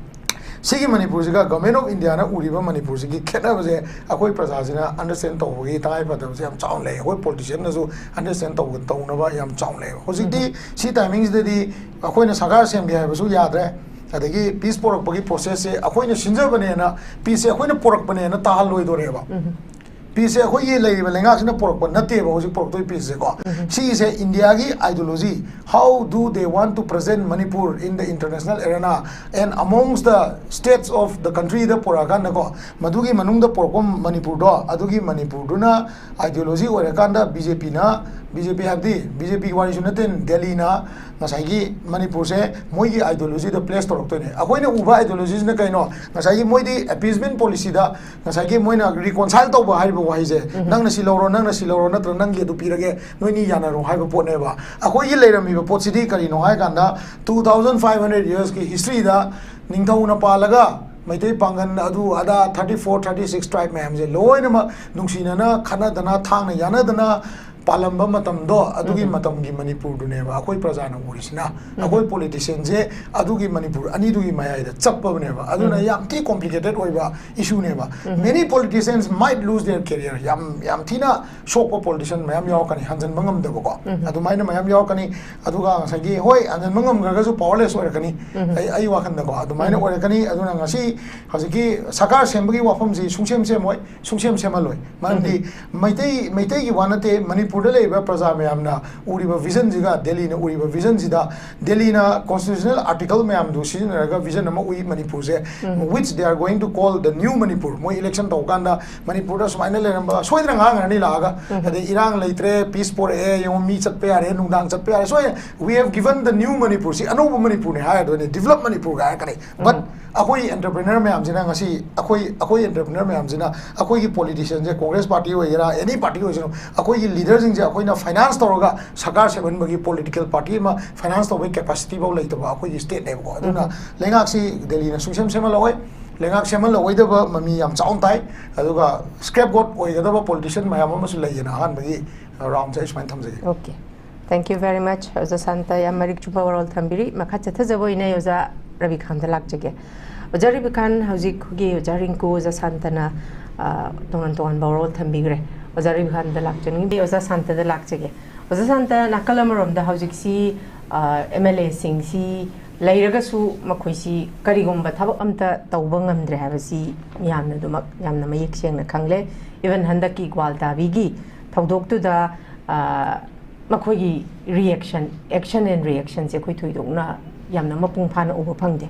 ꯁꯤꯒꯤ ꯃꯅꯤꯄꯨꯔꯁꯤꯒ Government of India ꯅ ꯎꯔꯤꯕ ꯃꯅꯤꯄꯨꯔꯁꯤꯒꯤ ꯈꯦꯠꯅꯕꯁꯦ ꯑꯩꯈꯣꯏ ꯄ꯭ꯔꯖꯥꯁꯤꯅ understand ꯇꯧꯕꯒꯤ ꯇꯉꯥꯏ ꯐꯗꯕꯁꯦ ꯌꯥꯝ ꯆꯥꯎꯅ ꯂꯩ꯫ ꯑꯩꯈꯣꯏ politician ꯅꯁꯨ understand ꯇꯧꯕ, ꯇꯧꯅꯕ ꯌꯥꯝ ꯆꯥꯎꯅ ꯂꯩ꯫ ꯍꯧꯖꯤꯛꯇꯤ ꯁꯤ timing ꯁꯤꯗꯗꯤ ꯑꯩꯈꯣꯏꯅ ꯁꯔꯀꯥꯔ ꯁꯦꯝꯒꯦ ꯍꯥꯏꯕꯁꯨ ꯌꯥꯗ꯭ꯔꯦ, ꯑꯗꯒꯤ peace ꯄꯣꯔꯛꯄꯒꯤ process ꯁꯦ ꯑꯩꯈꯣꯏꯅ ꯁꯤꯟꯖꯕꯅꯦꯅ, peace ꯁꯦ ꯑꯩꯈꯣꯏꯅ ꯄꯣꯔꯛꯄꯅꯦꯅ ꯇꯥꯍꯜꯂꯣꯏꯗꯣꯔꯦꯕ꯫ Peace ꯁꯦ ꯑꯩꯈꯣꯏꯒꯤ ꯂꯩꯔꯤꯕ ꯂꯩꯉꯥꯛꯁꯤꯅ ꯄꯣꯔꯛꯄ ꯅꯠꯇꯦꯕ ꯍꯧꯖꯤꯛ ꯄꯣꯔꯛꯇꯣꯏ peace ꯁꯦꯀꯣ꯫ ꯁꯤꯒꯤꯁꯦ India ꯒꯤ ideology, how do they want to present Manipur in the international arena and amongst the states of the country ꯗ ꯄꯨꯔꯛꯑꯀꯥꯟꯗꯀꯣ, ꯃꯗꯨꯒꯤ ꯃꯅꯨꯡꯗ ꯄꯨꯔꯛꯄ ꯃꯅꯤꯄꯨꯔꯗꯣ, ꯑꯗꯨꯒꯤ ꯃꯅꯤꯄꯨꯔꯗꯨꯅ ideology ꯑꯣꯏꯔꯀꯥꯟꯗ ꯕꯤ ꯖꯦ ꯄꯤꯅ, ꯕꯤ ꯖꯦ ꯄꯤ ꯍꯥꯏꯕꯗꯤ ꯕꯤ ꯖꯦ ꯄꯤꯒꯤ ꯋꯥꯔꯤꯁꯨ ꯅꯠꯇꯦ, ꯗꯦꯜꯂꯤꯅ ꯉꯁꯥꯏꯒꯤ ꯃꯅꯤꯄꯨꯔꯁꯦ ꯃꯣꯏꯒꯤ ideology ꯗ place ꯇꯧꯔꯛꯇꯣꯏꯅꯦ꯫ ꯑꯩꯈꯣꯏꯅ ꯎꯕ ideology ꯁꯤꯅ ꯀꯩꯅꯣ? ꯉꯁꯥꯏꯒꯤ ꯃꯣꯏꯗꯤ appeasement policy ꯗ ꯉꯁꯥꯏꯒꯤ ꯃꯣꯏꯅ reconcile ꯇꯧꯕ ꯍꯥꯏꯔꯤꯕ ꯋꯥꯍꯩꯁꯦ, "ꯅꯪꯅ ꯁꯤ ꯂꯧꯔꯣ, ꯅꯪꯅ ꯁꯤ ꯂꯧꯔꯣ, ꯅꯠꯇ꯭ꯔꯒ ꯅꯪꯒꯤ ꯑꯗꯨ ꯄꯤꯔꯒꯦ, ꯅꯣꯏꯅꯤ ꯌꯥꯅꯔꯣ" ꯍꯥꯏꯕ ꯄꯣꯠꯅꯦꯕ꯫ ꯑꯩꯈꯣꯏꯒꯤ ꯂꯩꯔꯝꯃꯤꯕ ꯄꯣꯠꯁꯤꯗꯤ ꯀꯔꯤꯅꯣ ꯍꯥꯏ ꯀꯥꯟꯗ, two thousand five hundred years ꯀꯤ history ꯗ ꯅꯤꯡꯊꯧꯅ ꯄꯥꯜꯂꯒ ꯃꯩꯇꯩ ꯄꯥꯡꯒꯜ ꯑꯗꯨ ꯑꯗꯥ thirty four, thirty six tribe ꯃꯌꯥꯝꯁꯦ ꯂꯣꯏꯅꯃꯛ ꯅꯨꯡꯁꯤꯅꯅ, ꯈꯠꯅꯗꯅ, ꯊꯥꯡꯅ ꯌꯥꯅꯗꯅ, ꯄꯥꯜꯂꯝꯕ ꯃꯇꯝꯗꯣ, ꯑꯗꯨꯒꯤ ꯃꯇꯝꯒꯤ ꯃꯅꯤꯄꯨꯔꯗꯨꯅꯦꯕ ꯑꯩꯈꯣꯏ ꯄ꯭ꯔꯖꯥꯅ ꯎꯔꯤꯁꯤꯅ꯫ ꯑꯩꯈꯣꯏ ꯄꯣꯂꯤꯇꯤꯁꯤꯌꯥꯟꯁꯦ ꯑꯗꯨꯒꯤ ꯃꯅꯤꯄꯨꯔ ꯑꯅꯤꯗꯨꯒꯤ ꯃꯌꯥꯏꯗ ꯆꯞꯄꯕꯅꯦꯕ꯫ ꯑꯗꯨꯅ ꯌꯥꯝ ꯊꯤ ꯀꯣꯝꯄ꯭ꯂꯤꯀꯦꯇꯦꯠ ꯑꯣꯏꯕ ꯏꯁꯨꯅꯦꯕ꯫ Many politicians might lose their career. ꯌꯥꯝ, ꯌꯥꯝ ꯊꯤꯅ ꯁꯣꯛꯄ ꯄꯣꯂꯤꯇꯤꯁꯤꯌꯥꯟ ꯃꯌꯥꯝ ꯌꯥꯎꯔꯛꯀꯅꯤ, ꯍꯟꯖꯟꯕ ꯉꯝꯗꯕꯀꯣ꯫ ꯑꯗꯨꯃꯥꯏꯅ ꯃꯌꯥꯝ ꯌꯥꯎꯔꯛꯀꯅꯤ꯫ ꯑꯗꯨꯒ ꯉꯁꯥꯏꯒꯤ, ꯍꯣꯏ, ꯍꯟꯖꯟꯕ ꯉꯝꯈ꯭ꯔꯒꯁꯨ ꯄꯥꯋꯔꯂꯦꯁ ꯑꯣꯏꯔꯛꯀꯅꯤ꯫ ꯑꯩ, ꯑꯩ ꯋꯥꯈꯜꯗꯀꯣ ꯑꯗꯨꯃꯥꯏꯅ ꯑꯣꯏꯔꯛꯀꯅꯤ꯫ ꯑꯗꯨꯅ ꯉꯁꯤ ꯍꯧꯖꯤꯛꯀꯤ ꯁꯔꯀꯥꯔ ꯁꯦꯝꯕꯒꯤ ꯋꯥꯐꯝꯁꯤ ꯁꯨꯡꯁꯦꯝ ꯁꯦꯝꯃꯣꯏ, ꯁꯨꯡꯁꯦꯝ ꯁꯦꯝꯍꯜꯂꯣꯏ꯫ ꯃꯔꯝꯗꯤ ꯃꯩꯇꯩ, ꯃꯩꯇꯩꯒꯤ ꯋꯥ ꯅꯠꯇꯦ, ꯃꯅꯤꯄꯨꯔꯗ ꯂꯩꯔꯤꯕ ꯄ꯭ꯔꯖꯥ ꯃꯌꯥꯝꯅ ꯎꯔꯤꯕ ꯚꯤꯖꯟꯁꯤꯒ, ꯗꯦꯜꯂꯤꯅ ꯎꯔꯤꯕ ꯚꯤꯖꯟꯁꯤꯗ, ꯗꯦꯜꯂꯤꯅ ꯀꯣꯟꯁꯇꯤꯇ꯭ꯌꯨꯁꯅꯦꯜ ꯑꯥꯔꯇꯤꯀꯜ ꯃꯌꯥꯝꯗꯨ ꯁꯤꯖꯤꯟꯅꯔꯒ ꯚꯤꯖꯟ ꯑꯃ ꯎꯏ ꯃꯅꯤꯄꯨꯔꯁꯦ, which they are going to call the new Manipur. ꯃꯣꯏ ꯏꯂꯦꯛꯁꯟ ꯇꯧꯀꯥꯟꯗ ꯃꯅꯤꯄꯨꯔꯗ ꯁꯨꯃꯥꯏꯅ ꯂꯩꯔꯝꯕ ꯁꯣꯏꯗꯅ ꯉꯥꯡꯈ꯭ꯔꯅꯤ ꯂꯥꯛꯑꯒ, ꯑꯗꯩ ꯏꯔꯥꯡ ꯂꯩꯇ꯭ꯔꯦ, ꯄꯤꯁ ꯄꯣꯔꯛꯑꯦ, ꯌꯦꯡꯉꯣ, ꯃꯤ ꯆꯠꯄ ꯌꯥꯔꯦ, ꯅꯨꯡꯗꯥꯡ ꯆꯠꯄ ꯌꯥꯔꯦ, ꯁꯣꯏ, "We have given the new Manipur", ꯁꯤ ꯑꯅꯧꯕ ꯃꯅꯤꯄꯨꯔꯅꯤ ꯍꯥꯏꯔꯗꯣꯏꯅꯤ, ꯗꯤꯕꯂꯞ ꯃꯅꯤꯄꯨꯔꯒ ꯍꯥꯏꯔꯛꯀꯅꯤ꯫ But ꯑꯩꯈꯣꯏ ꯑꯦꯟꯇꯔꯄ꯭ꯔꯤꯅꯔ ꯃꯌꯥꯝꯁꯤꯅ ꯉꯁꯤ, ꯑꯩꯈꯣꯏ, ꯑꯩꯈꯣꯏ ꯑꯦꯟꯇꯔꯄ꯭ꯔꯤꯅꯔ ꯃꯌꯥꯝꯁꯤꯅ, ꯑꯩꯈꯣꯏꯒꯤ ꯄꯣꯂꯤꯇꯤꯁꯤꯌꯟꯁꯦ, ꯀꯣꯡꯒ꯭ꯔꯦꯁ ꯄꯥꯔꯇꯤ ꯑꯣꯏꯒꯦꯔꯥ, ꯑꯦꯅꯤ ꯄꯥꯔꯇꯤ ꯑꯣꯏꯁꯅꯨ, ꯑꯩꯈꯣꯏꯒꯤ ꯂꯤꯗꯔꯁꯤꯡꯁꯦ ꯑꯩꯈꯣꯏꯅ ꯐꯥꯏꯅꯥꯟꯁ ꯇꯧꯔꯒ ꯁꯔꯀꯥꯔ ꯁꯦꯝꯍꯟꯕꯒꯤ ꯄꯣꯂꯤꯇꯤꯀꯦꯜ ꯄꯥꯔꯇꯤ ꯑꯃ ꯐꯥꯏꯅꯥꯟꯁ ꯇꯧꯕꯒꯤ ꯀꯦꯄꯥꯁꯤꯇꯤ ꯐꯥꯎ ꯂꯩꯇꯕ ꯑꯩꯈꯣꯏꯒꯤ ꯁ꯭ꯇꯦꯠꯅꯦꯕꯀꯣ꯫ ꯑꯗꯨꯅ ꯂꯩꯉꯥꯛꯁꯤ ꯗꯦꯜꯂꯤꯅ ꯁꯨꯡꯁꯦꯝ ꯁꯦꯝꯍꯜꯂꯛꯑꯣꯏ꯫ ꯂꯩꯉꯥꯛ ꯁꯦꯝꯍꯜꯂꯛꯑꯣꯏꯗꯕ ꯃꯃꯤ ꯌꯥꯝ ꯆꯥꯎꯅ ꯇꯥꯏ꯫ ꯑꯗꯨꯒ ꯁ꯭ꯀꯦꯞ ꯒꯣꯠ ꯑꯣꯏꯒꯗꯕ ꯄꯣꯂꯤꯇꯤꯁꯤꯌꯟ ꯃꯌꯥꯝ ꯑꯃꯁꯨ ꯂꯩꯌꯦꯅ ꯑꯍꯥꯟꯕꯒꯤ ꯔꯥꯎꯟꯁꯦ ꯑꯩ ꯁꯨꯃꯥꯏꯅ ꯊꯝꯖꯒꯦ꯫ Okay. Thank you very much, ꯑꯣꯖꯥ ꯁꯥꯟꯇ꯫ ꯌꯥꯝ ꯃꯔꯤꯛ ꯆꯨꯝꯕ ꯋꯥꯔꯣꯜ ꯊꯝꯕꯤꯔꯤ꯫ ꯃꯈꯥ ꯆꯠꯊꯖꯕ ꯑꯣꯏꯅ ꯑꯩ ꯑꯣꯖꯥ ꯔꯕꯤꯀꯥꯟꯇ ꯂꯥꯛꯆꯒꯦ꯫ ꯑꯣꯖꯥ ꯔꯕꯤꯀꯥꯟ, ꯍꯧꯖꯤꯛ ꯑꯩꯈꯣꯏꯒꯤ ꯑꯣꯖꯥ ꯔꯤꯡꯀꯨ, ꯑꯣꯖꯥ ꯁꯥꯟꯇꯅ, ꯑ, ꯇꯣꯉꯥꯟ ꯇꯣꯉꯥꯟꯕ ꯋꯥꯔꯣꯜ ꯊꯝꯕꯤꯈ꯭ꯔꯦ꯫ ꯑꯣꯖꯥ ꯔꯕꯤꯀꯥꯟꯇ ꯂꯥꯛꯆꯅꯤꯡꯉꯤ, ꯑꯣꯖꯥ ꯁꯥꯟꯇꯗ ꯂꯥꯛꯆꯒꯦ꯫ ꯑꯣꯖꯥ ꯁꯥꯟꯇ, ꯅꯥꯀꯜ ꯑꯃꯔꯣꯝꯗ ꯍꯧꯖꯤꯛꯁꯤ, ꯑ, ꯑꯦꯝ ꯑꯦꯜ ꯑꯦꯁꯤꯡꯁꯤ ꯂꯩꯔꯒꯁꯨ ꯃꯈꯣꯏꯁꯤ ꯀꯔꯤꯒꯨꯝꯕ ꯊꯕꯛ ꯑꯝꯇ ꯇꯧꯕ ꯉꯝꯗ꯭ꯔꯦ ꯍꯥꯏꯕꯁꯤ ꯃꯤꯌꯥꯝꯅ ꯑꯗꯨꯃꯛ ꯌꯥꯝꯅ ꯃꯌꯦꯛ ꯁꯦꯡꯅ ꯈꯪꯂꯦ꯫ Even ꯍꯟꯗꯛꯀꯤ ꯒ꯭ꯋꯥꯜꯇꯥꯕꯤꯒꯤ ꯊꯧꯗꯣꯛꯇꯨꯗ, ꯑ, ꯃꯈꯣꯏꯒꯤ reaction, action and reactionꯁꯦ ꯑꯩꯈꯣꯏ ꯊꯣꯏꯗꯣꯛꯅ ꯌꯥꯝꯅ ꯃꯄꯨꯡ ꯐꯥꯅ ꯎꯕ ꯐꯪꯗꯦ꯫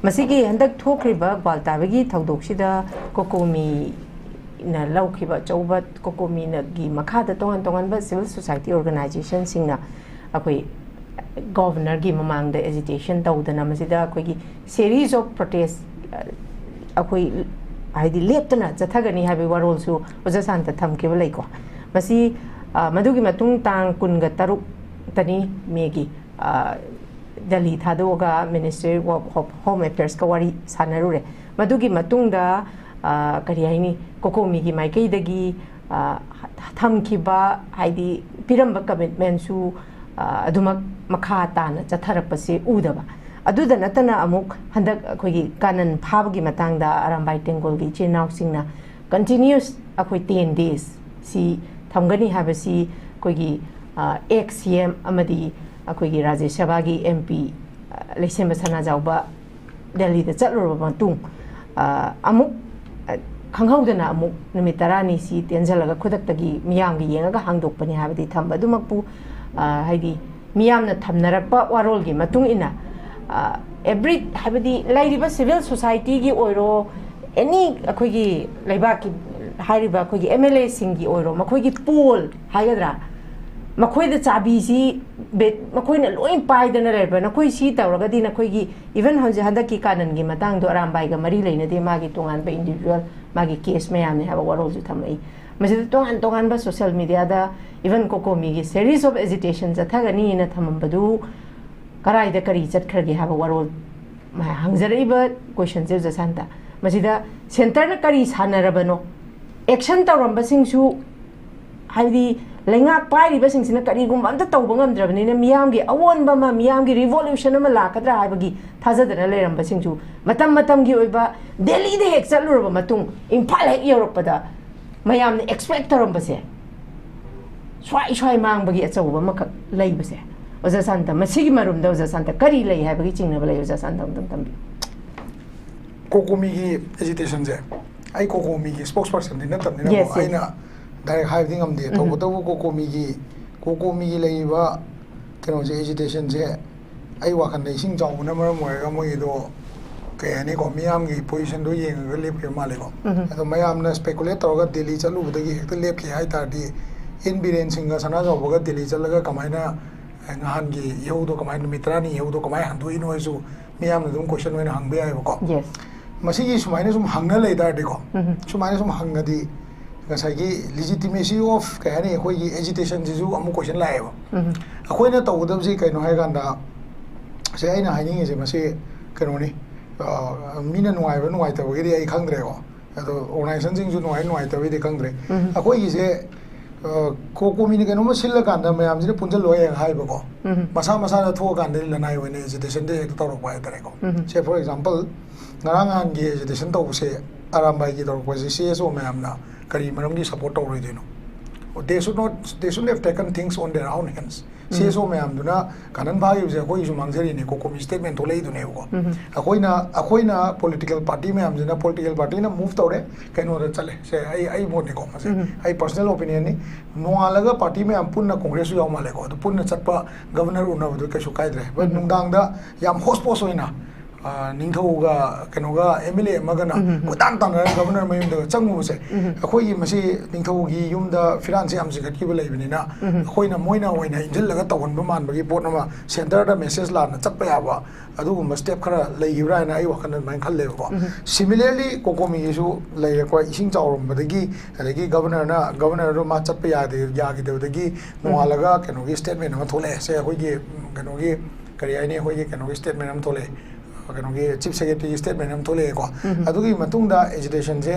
ꯃꯁꯤꯒꯤ ꯍꯟꯗꯛ ꯊꯣꯛꯈ꯭ꯔꯤꯕ ꯒ꯭ꯋꯥꯜꯇꯥꯕꯤꯒꯤ ꯊꯧꯗꯣꯛꯁꯤꯗ ꯀꯣꯀꯣꯃꯤꯅ ꯂꯧꯈꯤꯕ ꯑꯆꯧꯕ, ꯀꯣꯀꯣꯃꯤꯅꯒꯤ ꯃꯈꯥꯗ ꯇꯣꯉꯥꯟ ꯇꯣꯉꯥꯟꯕ civil society organizationꯁꯤꯡꯅ ꯑꯩꯈꯣꯏ ꯒꯣꯚꯔꯅꯔꯒꯤ ꯃꯃꯥꯡꯗ agitation ꯇꯧꯗꯅ ꯃꯁꯤꯗ ꯑꯩꯈꯣꯏꯒꯤ series of protest, ꯑ, ꯑꯩꯈꯣꯏ ꯍꯥꯏꯗꯤ ꯂꯦꯞꯇꯅ ꯆꯠꯊꯒꯅꯤ ꯍꯥꯏꯕꯒꯤ ꯋꯥꯔꯣꯜꯁꯨ ꯑꯣꯖꯥ ꯁꯥꯟꯇ ꯊꯝꯈꯤꯕ ꯂꯩꯀꯣ꯫ ꯃꯁꯤ, ꯑ, ꯃꯗꯨꯒꯤ ꯃꯇꯨꯡ ꯇꯥꯡ ꯀꯨꯟꯒ ꯇꯔꯨꯛꯇꯅꯤ ꯃꯦꯒꯤ, ꯑ, ꯗꯦꯜꯂꯤ ꯊꯥꯗꯣꯛꯑꯒ Ministry of Home Affairsꯀ ꯋꯥꯔꯤ ꯁꯥꯟꯅꯔꯨꯔꯦ꯫ ꯃꯗꯨꯒꯤ ꯃꯇꯨꯡꯗ, ꯑ, ꯀꯔꯤ ꯍꯥꯏꯅꯤ, ꯀꯣꯀꯣꯃꯤꯒꯤ ꯃꯥꯏꯀꯩꯗꯒꯤ, ꯑ, ꯊꯝꯈꯤꯕ, ꯍꯥꯏꯗꯤ ꯄꯤꯔꯝꯕ ꯀꯃꯤꯠꯃꯦꯟꯁꯨ ꯑꯗꯨꯃꯛ ꯃꯈꯥ ꯇꯥꯅ ꯆꯠꯊꯔꯛꯄꯁꯦ ꯎꯗꯕ꯫ ꯑꯗꯨꯗ ꯅꯠꯇꯅ ꯑꯃꯨꯛ ꯍꯟꯗꯛ ꯑꯩꯈꯣꯏꯒꯤ ꯀꯥꯅꯟ ꯐꯥꯕꯒꯤ ꯃꯇꯥꯡꯗ ꯑꯔꯥꯝꯕꯥꯏ ꯇꯦꯡꯒꯣꯜꯒꯤ ꯏꯆꯤꯜ ꯏꯅꯥꯎꯁꯤꯡꯅ ꯀꯟꯇꯤꯅ꯭ꯌꯨꯁ ꯑꯩꯈꯣꯏ ꯇꯦꯟ ꯗꯦꯖ ꯁꯤ ꯊꯝꯒꯅꯤ ꯍꯥꯏꯕꯁꯤ ꯑꯩꯈꯣꯏꯒꯤ ꯑꯦꯛꯁ ꯁꯤ ꯑꯦꯝ ꯑꯃꯗꯤ ꯑꯩꯈꯣꯏꯒꯤ ꯔꯥꯖ꯭ꯌ ꯁꯚꯥꯒꯤ ꯑꯦꯝ ꯄꯤ ꯂꯩꯁꯦꯝꯕ ꯁꯅꯥꯖꯥꯎꯕ ꯗꯦꯜꯂꯤꯗ ꯆꯠꯂꯨꯔꯕ ꯃꯇꯨꯡ ꯑꯃꯨꯛ ꯈꯪꯍꯧꯗꯅ ꯑꯃꯨꯛ ꯅꯨꯃꯤꯠ ꯇꯔꯥꯅꯤꯁꯤ ꯇꯦꯟꯁꯤꯜꯂꯒ ꯈꯨꯗꯛꯇꯒꯤ ꯃꯤꯌꯥꯝꯒꯤ ꯌꯦꯡꯉꯒ ꯍꯥꯡꯗꯣꯛꯄꯅꯤ ꯍꯥꯏꯕꯗꯤ ꯊꯝꯕ ꯑꯗꯨꯃꯛꯄꯨ ꯍꯥꯏꯗꯤ ꯃꯤꯌꯥꯝꯅ ꯊꯝꯅꯔꯛꯄ ꯋꯥꯔꯣꯜꯒꯤ ꯃꯇꯨꯡ ꯏꯟꯅ ꯑꯦꯕ꯭ꯔꯤ ꯍꯥꯏꯕꯗꯤ ꯂꯩꯔꯤꯕ ꯁꯤꯚꯤꯜ ꯁꯣꯁꯥꯏꯇꯤꯒꯤ ꯑꯣꯏꯔꯣ, ꯑꯦꯅꯤ ꯑꯩꯈꯣꯏꯒꯤ ꯂꯩꯕꯥꯛꯀꯤ ꯍꯥꯏꯔꯤꯕ ꯑꯩꯈꯣꯏꯒꯤ ꯑꯦꯝ ꯑꯦꯜ ꯑꯦꯁꯤꯡꯒꯤ ꯑꯣꯏꯔꯣ, ꯃꯈꯣꯏꯒꯤ ꯄꯣꯜ ꯍꯥꯏꯒꯗ꯭ꯔꯥ, ꯃꯈꯣꯏꯗ ꯆꯥꯕꯤꯁꯤ ꯃꯈꯣꯏꯅ ꯂꯣꯏ ꯄꯥꯏꯗꯅ ꯂꯩꯔꯕ, ꯅꯈꯣꯏ ꯁꯤ ꯇꯧꯔꯒꯗꯤ ꯅꯈꯣꯏꯒꯤ ꯏꯚꯟ ꯍꯧꯖꯤꯛ ꯍꯟꯗꯛꯀꯤ ꯀꯥꯅꯟꯒꯤ ꯃꯇꯥꯡꯗꯣ ꯑꯔꯥꯝꯕꯥꯏꯒ ꯃꯔꯤ ꯂꯩꯅꯗꯦ, ꯃꯥꯒꯤ ꯇꯣꯉꯥꯟꯕ ꯏꯟꯗꯤꯕꯤꯖꯨꯋꯦꯜ ꯃꯥꯒꯤ ꯀꯦꯁ ꯃꯌꯥꯝꯅꯤ ꯍꯥꯏꯕ ꯋꯥꯔꯣꯜꯁꯨ ꯊꯝꯃꯛꯏ꯫ ꯃꯁꯤꯗ ꯇꯣꯉꯥꯟ ꯇꯣꯉꯥꯟꯕ ꯁꯣꯁꯤꯌꯦꯜ ꯃꯤꯗꯤꯌꯥꯗ ꯏꯚꯟ ꯀꯣꯀꯣꯃꯤꯒꯤ ꯁꯦꯔꯤꯁ ꯑꯣꯐ ꯑꯦꯖꯤꯇꯦꯁꯟ ꯆꯠꯊꯒꯅꯤꯅ ꯊꯝꯃꯝꯕꯗꯨ ꯀꯔꯥꯏꯗ ꯀꯔꯤ ꯆꯠꯈ꯭ꯔꯒꯦ ꯍꯥꯏꯕ ꯋꯥꯔꯣꯜ ꯍꯪꯖꯔꯛꯏꯕ ꯀꯣꯏꯁꯟꯁꯦ ꯑꯣꯖꯥ ꯁꯥꯟꯇ꯫ ꯃꯁꯤꯗ ꯁꯦꯟꯇꯔꯅ ꯀꯔꯤ ꯁꯥꯟꯅꯔꯕꯅꯣ? ꯑꯦꯛꯁꯟ ꯇꯧꯔꯝꯕꯁꯤꯡꯁꯨ ꯍꯥꯏꯕꯗꯤ ꯂꯩꯉꯥꯛ ꯄꯥꯏꯔꯤꯕꯁꯤꯡꯁꯤꯅ ꯀꯔꯤꯒꯨꯝꯕ ꯑꯝꯇ ꯇꯧꯕ ꯉꯝꯗ꯭ꯔꯕꯅꯤꯅ ꯃꯤꯌꯥꯝꯒꯤ ꯑꯑꯣꯟꯕ ꯑꯃ, ꯃꯤꯌꯥꯝꯒꯤ ꯔꯤꯚꯣꯂꯨꯁꯟ ꯑꯃ ꯂꯥꯛꯀꯗ꯭ꯔꯥ ꯍꯥꯏꯕꯒꯤ ꯊꯥꯖꯗꯅ ꯂꯩꯔꯝꯕꯁꯤꯡꯁꯨ ꯃꯇꯝ ꯃꯇꯝꯒꯤ ꯑꯣꯏꯕ ꯗꯦꯜꯂꯤꯗ ꯍꯦꯛ ꯆꯠꯂꯨꯔꯕ ꯃꯇꯨꯡ ꯏꯝꯐꯥꯜ ꯍꯦꯛ ꯌꯧꯔꯛꯄꯗ ꯃꯌꯥꯝꯅ ꯑꯦꯛꯁꯄꯦꯛ ꯇꯧꯔꯝꯕꯁꯦ ꯁ꯭ꯋꯥꯏ ꯁ꯭ꯋꯥꯏ ꯃꯥꯡꯕꯒꯤ ꯑꯆꯧꯕ ꯑꯃꯈꯛ ꯂꯩꯕꯁꯦ꯫ ꯑꯣꯖꯥ ꯁꯥꯟꯇ, ꯃꯁꯤꯒꯤ ꯃꯔꯨꯝꯗ ꯑꯣꯖꯥ ꯁꯥꯟꯇ ꯀꯔꯤ ꯂꯩ ꯍꯥꯏꯕꯒꯤ ꯆꯤꯡꯅꯕ ꯂꯩ? ꯑꯣꯖꯥ ꯁꯥꯟꯇ ꯑꯝꯇꯪ ꯊꯝꯕꯤꯌꯨ꯫ ꯀꯣꯀꯣꯃꯤꯒꯤ ꯑꯦꯖꯤꯇꯦꯁꯟꯁꯦ, ꯑꯩ ꯀꯣꯀꯣꯃꯤꯒꯤ ꯁ꯭ꯄꯣꯛꯁ ꯄꯔꯁꯟꯗꯤ ꯅꯠꯇꯕꯅꯤꯅꯀꯣ, Yes, yes. ꯑꯩꯅ ꯗꯥꯏꯔꯦꯛ ꯍꯥꯏꯕꯗꯤ ꯉꯝꯗꯦ꯫ ꯎꯝ꯫ ꯇꯧꯕꯇꯕꯨ ꯀꯣꯀꯣꯃꯤꯒꯤ, ꯀꯣꯀꯣꯃꯤꯒꯤ ꯂꯩꯔꯤꯕ ꯀꯩꯅꯣꯁꯦ, ꯑꯦꯖꯤꯇꯦꯁꯟꯁꯦ ꯑꯩ ꯋꯥꯈꯜꯗ ꯏꯁꯤꯡ ꯆꯥꯎꯕꯅ ꯃꯔꯝ ꯑꯣꯏꯔꯒ ꯃꯣꯏꯒꯤꯗꯣ ꯀꯩ ꯍꯥꯏꯅꯤꯀꯣ, ꯃꯤꯌꯥꯝꯒꯤ ꯄꯣꯖꯤꯁꯟꯗꯣ ꯌꯦꯡꯉꯒ ꯂꯦꯞꯈꯤꯕ ꯃꯥꯜꯂꯦꯀꯣ꯫ ꯎꯝ꯫ ꯑꯗꯣ ꯃꯌꯥꯝꯅ ꯁ꯭ꯄꯦꯀꯨꯂꯦꯠ ꯇꯧꯔꯒ ꯗꯦꯜꯂꯤ ꯆꯠꯂꯨꯕꯗꯒꯤ ꯍꯦꯛꯇ ꯂꯦꯞꯈꯤ ꯍꯥꯏ ꯇꯥꯔꯗꯤ, ꯑꯦꯟ ꯕꯤꯔꯦꯟ ꯁꯤꯡꯒ ꯁꯅꯥꯖꯥꯎꯕꯒ ꯗꯦꯜꯂꯤ ꯆꯠꯂꯒ ꯀꯃꯥꯏꯅ ꯅꯍꯥꯟꯒꯤ ꯏꯍꯧꯗꯣ, ꯀꯃꯥꯏꯅ ꯅꯨꯃꯤꯠ ꯇꯔꯥꯅꯤ ꯏꯍꯧꯗꯣ ꯀꯃꯥꯏꯅ ꯍꯟꯗꯣꯛꯏꯅꯣ ꯍꯥꯏꯁꯨ ꯃꯤꯌꯥꯝꯅ ꯑꯗꯨꯝ ꯀꯣꯏꯁꯟ ꯑꯣꯏꯅ ꯍꯪꯕ ꯌꯥꯏꯑꯕꯀꯣ꯫ Yes. ꯃꯁꯤꯒꯤ ꯁꯨꯃꯥꯏꯅ ꯁꯨꯝ ꯍꯪꯅ ꯂꯩ ꯇꯥꯔꯗꯤꯀꯣ, ꯎꯝ꯫ ꯁꯨꯃꯥꯏꯅ ꯁꯨꯝ ꯍꯪꯉꯗꯤ ꯉꯁꯥꯏꯒꯤ ꯂꯤꯖꯤꯇꯤꯃꯦꯁꯤ ꯑꯣꯐ ꯀꯩ ꯍꯥꯏꯅꯤ, ꯑꯩꯈꯣꯏꯒꯤ ꯑꯦꯖꯤꯇꯦꯁꯟꯁꯤꯁꯨ ꯑꯃꯨꯛ ꯀꯣꯏꯁꯟ ꯂꯥꯛꯑꯦꯕ꯫ ꯎꯝ꯫ ꯑꯩꯈꯣꯏꯅ ꯇꯧꯒꯗꯕꯁꯤ ꯀꯩꯅꯣ ꯍꯥꯏꯀꯥꯟꯗ, ꯁꯦ ꯑꯩꯅ ꯍꯥꯏꯅꯤꯡꯉꯤꯁꯦ ꯃꯁꯤ ꯀꯩꯅꯣꯅꯤ, ꯑ, ꯃꯤꯅ ꯅꯨꯡꯉꯥꯏꯕ ꯅꯨꯡꯉꯥꯏꯇꯕꯒꯤꯗꯤ ꯑꯩ ꯈꯪꯗ꯭ꯔꯦꯀꯣ꯫ ꯑꯗꯣ ꯑꯣꯔꯒꯅꯥꯏꯖꯦꯁꯟꯁꯤꯡꯁꯨ ꯅꯨꯡꯉꯥꯏ ꯅꯨꯡꯉꯥꯏꯇꯕꯩꯗꯤ ꯈꯪꯗ꯭ꯔꯦ꯫ ꯑꯩꯈꯣꯏꯒꯤꯁꯦ, ꯑ, ꯀꯣ-, ꯀꯣꯃꯤꯅ ꯀꯩꯅꯣꯝꯃ ꯁꯤꯜꯂꯀꯥꯟꯗ ꯃꯌꯥꯝꯁꯤꯅ ꯄꯨꯟꯁꯤꯜꯂꯣꯏ ꯍꯥꯏꯕꯀꯣ꯫ ꯃꯁꯥ ꯃꯁꯥꯅ ꯊꯣꯛꯑꯀꯥꯟꯗꯗꯤ ꯂꯅꯥꯏ ꯑꯣꯏꯅ ꯑꯦꯖꯤꯇꯦꯁꯟꯁꯦ ꯍꯦꯛꯇ ꯇꯧꯔꯛꯄ ꯍꯥꯏꯇꯥꯔꯦꯀꯣ꯫ ꯁꯦ, for example, ꯉꯔꯥꯡ ꯅꯍꯥꯟꯒꯤ ꯑꯦꯖꯤꯇꯦꯁꯟ ꯇꯧꯕꯁꯦ, ꯑꯔꯥꯝꯕꯥꯏꯒꯤ ꯇꯧꯔꯛꯄꯁꯦ, ꯁꯤ ꯑꯦꯁ ꯑꯣ ꯃꯌꯥꯝꯅ ꯀꯔꯤ ꯃꯔꯝꯒꯤ support ꯇꯧꯔꯣꯏꯗꯣꯏꯅꯣ? They should not, they shouldn't have taken things on their own hands. C S ꯑꯣ ꯃꯌꯥꯝꯗꯨꯅ ꯀꯥꯅꯟ ꯐꯥꯈꯤꯕꯁꯦ ꯑꯩꯈꯣꯏꯒꯤꯁꯨ ꯃꯥꯡꯖꯔꯤꯅꯤ, ꯀꯣꯀꯣꯃꯤ ꯁ꯭ꯇꯦꯠꯃꯦꯟ ꯊꯣꯛꯂꯛꯏꯗꯨꯅꯦꯕꯀꯣ꯫ ꯑꯩꯈꯣꯏꯅ, ꯑꯩꯈꯣꯏꯅ ꯄꯣꯂꯤꯇꯤꯀꯦꯜ ꯄꯥꯔꯇꯤ ꯃꯌꯥꯝꯁꯤꯅ, ꯄꯣꯂꯤꯇꯤꯀꯦꯜ ꯄꯥꯔꯇꯤꯅ ꯃꯨꯚ ꯇꯧꯔꯦ, ꯀꯩꯅꯣꯗ ꯆꯠꯂꯦ꯫ ꯁꯦ, ꯑꯩ, ꯑꯩ ꯃꯣꯠꯅꯤꯀꯣ, ꯃꯁꯦ ꯑꯩ ꯄꯔꯁꯅꯦꯜ ꯑꯣꯄꯤꯅꯤꯌꯟꯅꯤ꯫ ꯅꯣꯡꯉꯥꯜꯂꯒ ꯄꯥꯔꯇꯤ ꯃꯌꯥꯝ ꯄꯨꯟꯅ, ꯀꯣꯡꯒ꯭ꯔꯦꯁꯁꯨ ꯌꯥꯎ ꯃꯥꯜꯂꯦꯀꯣ, ꯑꯗꯨ ꯄꯨꯟꯅ ꯆꯠꯄ, ꯒꯕꯔꯅꯔ ꯎꯅꯕꯗꯨ ꯀꯩꯁꯨ ꯀꯥꯏꯗ꯭ꯔꯦ꯫ But ꯅꯨꯡꯗꯥꯡꯗ ꯌꯥꯝ ꯍꯣꯁ ꯄꯣꯁ ꯑꯣꯏꯅ, ꯑ, ꯅꯤꯡꯊꯧꯒ ꯀꯩꯅꯣꯒ ꯑꯦꯝ ꯑꯦꯜ ꯑꯦ ꯑꯃꯒꯅ ꯀꯣꯏꯇꯥꯟ ꯇꯥꯟꯅꯔꯒ ꯒꯕꯔꯅꯔ ꯃꯌꯨꯝꯗ ꯆꯪꯉꯨꯕꯁꯦ, ꯑꯩꯈꯣꯏꯒꯤ ꯃꯁꯤ ꯅꯤꯡꯊꯧꯒꯤ ꯌꯨꯝꯗ ꯐꯤꯔꯥꯟꯁꯦ ꯌꯥꯝ ꯆꯤꯡꯈꯠꯈꯤꯕ ꯂꯩꯕꯅꯤꯅ, ꯑꯩꯈꯣꯏꯅ, ꯃꯣꯏꯅ ꯑꯣꯏꯅ ꯏꯟꯁꯤꯜꯂꯒ ꯇꯧꯍꯟꯕ ꯃꯥꯟꯕꯒꯤ ꯄꯣꯠ ꯑꯃ, ꯁꯦꯟꯇꯔꯗ ꯃꯦꯁꯦꯖ ꯂꯥꯟꯅ ꯆꯠꯄ ꯌꯥꯕ ꯑꯗꯨꯒꯨꯝꯕ ꯁ꯭ꯇꯦꯞ ꯈꯔ ꯂꯩꯈꯤꯕ꯭ꯔꯥ ꯍꯥꯏꯅ ꯑꯩ ꯋꯥꯈꯜꯗ ꯑꯗꯨꯃꯥꯏꯅ ꯈꯜꯂꯦꯕꯀꯣ꯫ Similarly, ꯀꯣꯀꯣꯃꯤꯒꯤꯁꯨ ꯂꯩꯔꯦꯀꯣ, ꯏꯁꯤꯡ ꯆꯥꯎꯔꯝꯕꯗꯒꯤ, ꯑꯗꯒꯤ ꯒꯕꯔꯅꯔꯅ, ꯒꯕꯔꯅꯔꯗꯣ ꯃꯥ ꯆꯠꯄ ꯌꯥꯗꯦ, ꯌꯥꯈꯤꯗꯕꯗꯒꯤ ꯅꯣꯡꯉꯥꯜꯂꯒ ꯀꯩꯅꯣꯒꯤ ꯁ꯭ꯇꯦꯠꯃꯦꯟ ꯑꯃ ꯊꯣꯛꯂꯛꯑꯦ꯫ ꯁꯦ, ꯑꯩꯈꯣꯏꯒꯤ, ꯎꯝ, ꯀꯩꯅꯣꯒꯤ, ꯀꯔꯤ ꯍꯥꯏꯅꯤ, ꯑꯩꯈꯣꯏꯒꯤ ꯀꯩꯅꯣꯒꯤ ꯁ꯭ꯇꯦꯠꯃꯦꯟ ꯑꯃ ꯊꯣꯛꯂꯛꯑꯦ, ꯀꯩꯅꯣꯒꯤ ꯆꯤꯐ ꯁꯦꯀ꯭ꯔꯦꯇꯔꯤꯒꯤ ꯁ꯭ꯇꯦꯠꯃꯦꯟ ꯑꯃ ꯊꯣꯛꯂꯛꯑꯦꯀꯣ꯫ ꯑꯗꯨꯒꯤ ꯃꯇꯨꯡꯗ ꯑꯦꯖꯤꯇꯦꯁꯟꯁꯦ,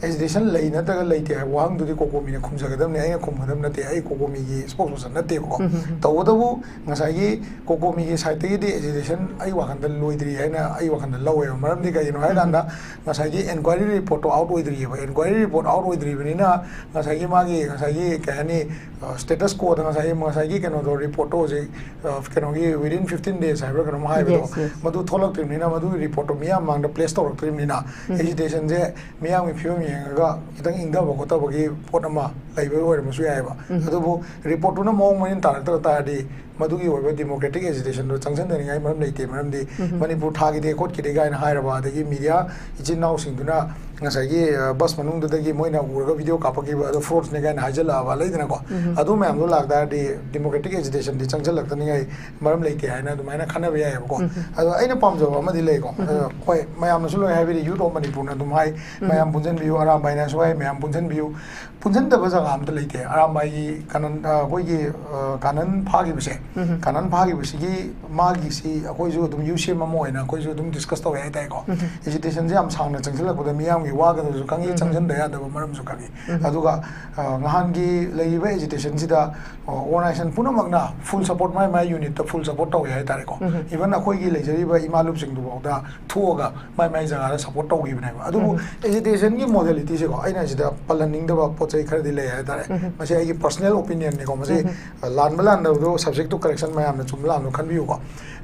ꯑꯦꯖꯤꯇꯦꯁꯟ ꯂꯩ ꯅꯠꯇ꯭ꯔꯒ ꯂꯩꯇꯦ ꯍꯥꯏꯕ ꯋꯥꯍꯪꯗꯨꯗꯤ ꯀꯣꯀꯣꯃꯤꯅ ꯈꯨꯝꯖꯒꯗꯕꯅꯦ, ꯑꯩꯅ ꯈꯨꯝꯒꯗꯕ ꯅꯠꯇꯦ꯫ ꯑꯩ ꯀꯣꯀꯣꯃꯤꯒꯤ ꯁ꯭ꯄꯣꯛꯁ ꯄꯔꯁꯟ ꯅꯠꯇꯦꯕꯀꯣ꯫ ꯇꯧꯕꯇꯕꯨ ꯉꯁꯥꯏꯒꯤ ꯀꯣꯀꯣꯃꯤꯒꯤ ꯁꯥꯏꯠꯇꯒꯤꯗꯤ ꯑꯦꯖꯤꯇꯦꯁꯟ ꯑꯩ ꯋꯥꯈꯜꯗ ꯂꯣꯏꯗ꯭ꯔꯤ ꯍꯥꯏꯅ ꯑꯩ ꯋꯥꯈꯜꯗ ꯂꯧꯋꯦꯕ꯫ ꯃꯔꯝꯗꯤ ꯀꯩꯒꯤꯅꯣ ꯍꯥꯏ ꯀꯥꯟꯗ, ꯉꯁꯥꯏꯒꯤ ꯏꯟꯀ꯭ꯋꯥꯏꯔꯤ ꯔꯤꯄꯣꯔꯠꯇꯣ ꯑꯥꯎꯠ ꯑꯣꯏꯗ꯭ꯔꯤꯑꯕ꯫ ꯏꯟꯀ꯭ꯋꯥꯏꯔꯤ ꯔꯤꯄꯣꯔꯠ ꯑꯥꯎꯠ ꯑꯣꯏꯗ꯭ꯔꯤꯕꯅꯤꯅ ꯉꯁꯥꯏꯒꯤ ꯃꯥꯒꯤ, ꯉꯁꯥꯏꯒꯤ ꯀꯩ ꯍꯥꯏꯅꯤ, ꯑ, ꯁ꯭ꯇꯦꯇꯁ ꯀꯣꯗ ꯉꯁꯥꯏꯒꯤ, ꯉꯁꯥꯏꯒꯤ ꯀꯩꯅꯣꯗꯣ, ꯔꯤꯄꯣꯔꯠꯇꯣ ꯍꯧꯖꯤꯛ, ꯑ, ꯀꯩꯅꯣꯒꯤ within fifteen days ꯍꯥꯏꯕ꯭ꯔꯥ ꯀꯩꯅꯣꯝ ꯍꯥꯏꯕꯗꯣ, Yes, yes. ꯃꯗꯨ ꯊꯣꯛꯂꯛꯇ꯭ꯔꯤꯕꯅꯤꯅ, ꯃꯗꯨꯒꯤ ꯔꯤꯄꯣꯔꯠꯇꯣ ꯃꯤꯌꯥꯝ ꯃꯥꯡꯗ ꯄ꯭ꯂꯦꯁ ꯇꯧꯔꯛꯇ꯭ꯔꯤꯕꯅꯤꯅ, ꯑꯦꯖꯤꯇꯦꯁꯟꯁꯦ ꯃꯤꯌꯥꯝꯒꯤ ꯐꯤꯕꯝ ꯌꯦꯡꯉꯒ ꯈꯤꯇꯪ ꯏꯪꯊꯕ ꯈꯣꯠꯊꯕꯒꯤ ꯄꯣꯠ ꯑꯃ ꯂꯩꯕ ꯑꯣꯏꯔꯝꯕꯁꯨ ꯌꯥꯏꯑꯕ꯫ ꯑꯗꯨꯕꯨ ꯔꯤꯄꯣꯔꯠꯇꯨꯅ ꯃꯑꯣꯡ ꯃꯔꯤꯟ ꯇꯥꯔꯛꯇꯕ ꯇꯥꯔꯗꯤ, ꯃꯗꯨꯒꯤ ꯑꯣꯏꯕ ꯗꯦꯃꯣꯀ꯭ꯔꯦꯇꯤꯛ ꯑꯦꯖꯤꯇꯦꯁꯟꯗꯣ ꯆꯪꯁꯤꯟꯗꯅꯤꯡꯉꯥꯏ ꯃꯔꯝ ꯂꯩꯇꯦ꯫ ꯃꯔꯝꯗꯤ ꯃꯅꯤꯄꯨꯔ ꯊꯥꯈꯤꯗꯦ ꯈꯣꯠꯈꯤꯗꯦ ꯀꯥꯏꯅ ꯍꯥꯏꯔꯕ, ꯑꯗꯒꯤ ꯃꯤꯗꯤꯌꯥ ꯏꯆꯤꯟ ꯏꯅꯥꯎꯁꯤꯡꯗꯨꯅ ꯉꯁꯥꯏꯒꯤ, ꯑ, ꯕꯁ ꯃꯅꯨꯡꯗꯨꯗꯒꯤ ꯃꯣꯏꯅ ꯎꯔꯒ ꯚꯤꯗꯤꯑꯣ ꯀꯥꯞꯄꯛꯈꯤꯕ ꯑꯗꯣ ꯐ꯭ꯔꯣꯗꯅꯦ ꯀꯥꯏꯅ ꯍꯥꯏꯖꯜꯂꯛꯑꯕ, ꯂꯩꯗꯅꯀꯣ꯫ ꯑꯗꯨ ꯃꯌꯥꯝꯗꯣ ꯂꯥꯛꯇꯥꯔꯗꯤ ꯗꯦꯃꯣꯀ꯭ꯔꯦꯇꯤꯛ ꯑꯦꯖꯤꯇꯦꯁꯟꯗꯤ ꯆꯪꯁꯤꯜꯂꯛꯇꯅꯤꯡꯉꯥꯏ ꯃꯔꯝ ꯂꯩꯇꯦ ꯍꯥꯏꯅ ꯑꯗꯨꯃꯥꯏꯅ ꯈꯟꯅꯕ ꯌꯥꯏꯑꯕꯀꯣ꯫ ꯑꯗꯣ ꯑꯩꯅ ꯄꯥꯝꯖꯕ ꯑꯃꯗꯤ ꯂꯩꯀꯣ꯫ ꯑꯗꯣ ꯍꯣꯏ, ꯃꯌꯥꯝꯅꯁꯨ ꯂꯣꯏ ꯍꯥꯏꯕꯤꯔꯤ, ꯌꯨꯠ ꯑꯣꯐ ꯃꯅꯤꯄꯨꯔꯅ ꯑꯗꯨꯝ ꯍꯥꯏ, ꯃꯌꯥꯝ ꯄꯨꯟꯁꯤꯟꯕꯤꯌꯨ, ꯑꯔꯥꯝꯕꯥꯏꯅꯁꯨ ꯍꯥꯏ, ꯃꯌꯥꯝ ꯄꯨꯟꯁꯤꯟꯕꯤꯌꯨ꯫ ꯄꯨꯟꯁꯤꯟꯗꯕ ꯖꯒꯥ ꯑꯝꯇ ꯂꯩꯇꯦ꯫ ꯑꯔꯥꯝꯕꯥꯏꯒꯤ ꯀꯥꯅꯟ, ꯑ, ꯑꯩꯈꯣꯏꯒꯤ, ꯑ, ꯀꯥꯅꯟ ꯐꯥꯈꯤꯕꯁꯦ, ꯀꯥꯅꯟ ꯐꯥꯈꯤꯕꯁꯤꯒꯤ ꯃꯥꯒꯤꯁꯤ ꯑꯩꯈꯣꯏꯁꯨ ꯑꯗꯨꯝ ꯌꯨ ꯁꯤ ꯑꯦꯝ ꯑꯃ ꯑꯣꯏꯅ ꯑꯩꯈꯣꯏꯁꯨ ꯑꯗꯨꯝ ꯗꯤꯁꯀꯁ ꯇꯧꯋꯦ ꯍꯥꯏꯇꯥꯔꯦꯀꯣ꯫ ꯑꯦꯖꯤꯇꯦꯁꯟꯁꯦ ꯌꯥꯝ ꯁꯥꯡꯅ ꯆꯪꯁꯤꯜꯂꯛꯄꯗ ꯃꯤꯌꯥꯝꯒꯤ ꯋꯥꯒꯗꯕꯁꯨ ꯈꯪꯉꯤ, ꯆꯪꯁꯤꯟꯕ ꯌꯥꯗꯕ ꯃꯔꯝꯁꯨ ꯈꯪꯉꯤ꯫ ꯑꯗꯨꯒ ꯑ, ꯅꯍꯥꯟꯒꯤ ꯂꯩꯔꯤꯕ ꯑꯦꯖꯤꯇꯦꯁꯟꯁꯤꯗ ꯑꯣꯔꯒꯅꯥꯏꯖꯦꯁꯟ ꯄꯨꯝꯅꯃꯛꯅ ꯐꯨꯜ ꯁꯄꯣꯔꯠ, ꯃꯥꯏ ꯃꯥꯏ ꯌꯨꯅꯤꯠꯇ ꯐꯨꯜ ꯁꯄꯣꯔꯠ ꯇꯧꯋꯦ ꯍꯥꯏꯇꯥꯔꯦꯀꯣ꯫ ꯏꯚꯟ ꯑꯩꯈꯣꯏꯒꯤ ꯂꯩꯖꯔꯤꯕ ꯏꯃꯥ ꯂꯨꯞꯁꯤꯡꯗꯨꯐꯥꯎꯗ ꯊꯣꯛꯑꯒ ꯃꯥꯏ ꯃꯥꯏ ꯖꯒꯥꯗ ꯁꯄꯣꯔꯠ ꯇꯧꯈꯤꯕꯅꯦꯕ꯫ ꯑꯗꯨꯕꯨ ꯑꯦꯖꯤꯇꯦꯁꯟꯒꯤ ꯃꯣꯗꯦꯂꯤꯇꯤꯁꯦꯀꯣ, ꯑꯩꯅ ꯁꯤꯗ ꯄꯜꯍꯟꯅꯤꯡꯗꯕ ꯄꯣꯠ ꯆꯩ ꯈꯔꯗꯤ ꯂꯩ ꯍꯥꯏꯇꯥꯔꯦ꯫ ꯃꯁꯤ ꯑꯩꯒꯤ ꯄꯔꯁꯣꯅꯦꯜ ꯑꯣꯄꯤꯅꯤꯌꯟꯅꯤꯀꯣ꯫ ꯃꯁꯤ ꯑ, ꯂꯥꯟꯕ ꯂꯥꯟꯗꯕꯗꯣ subject to correction, ꯃꯌꯥꯝꯅ ꯆꯨꯝꯕ ꯂꯥꯟꯕ ꯈꯟꯕꯤꯌꯨꯀꯣ꯫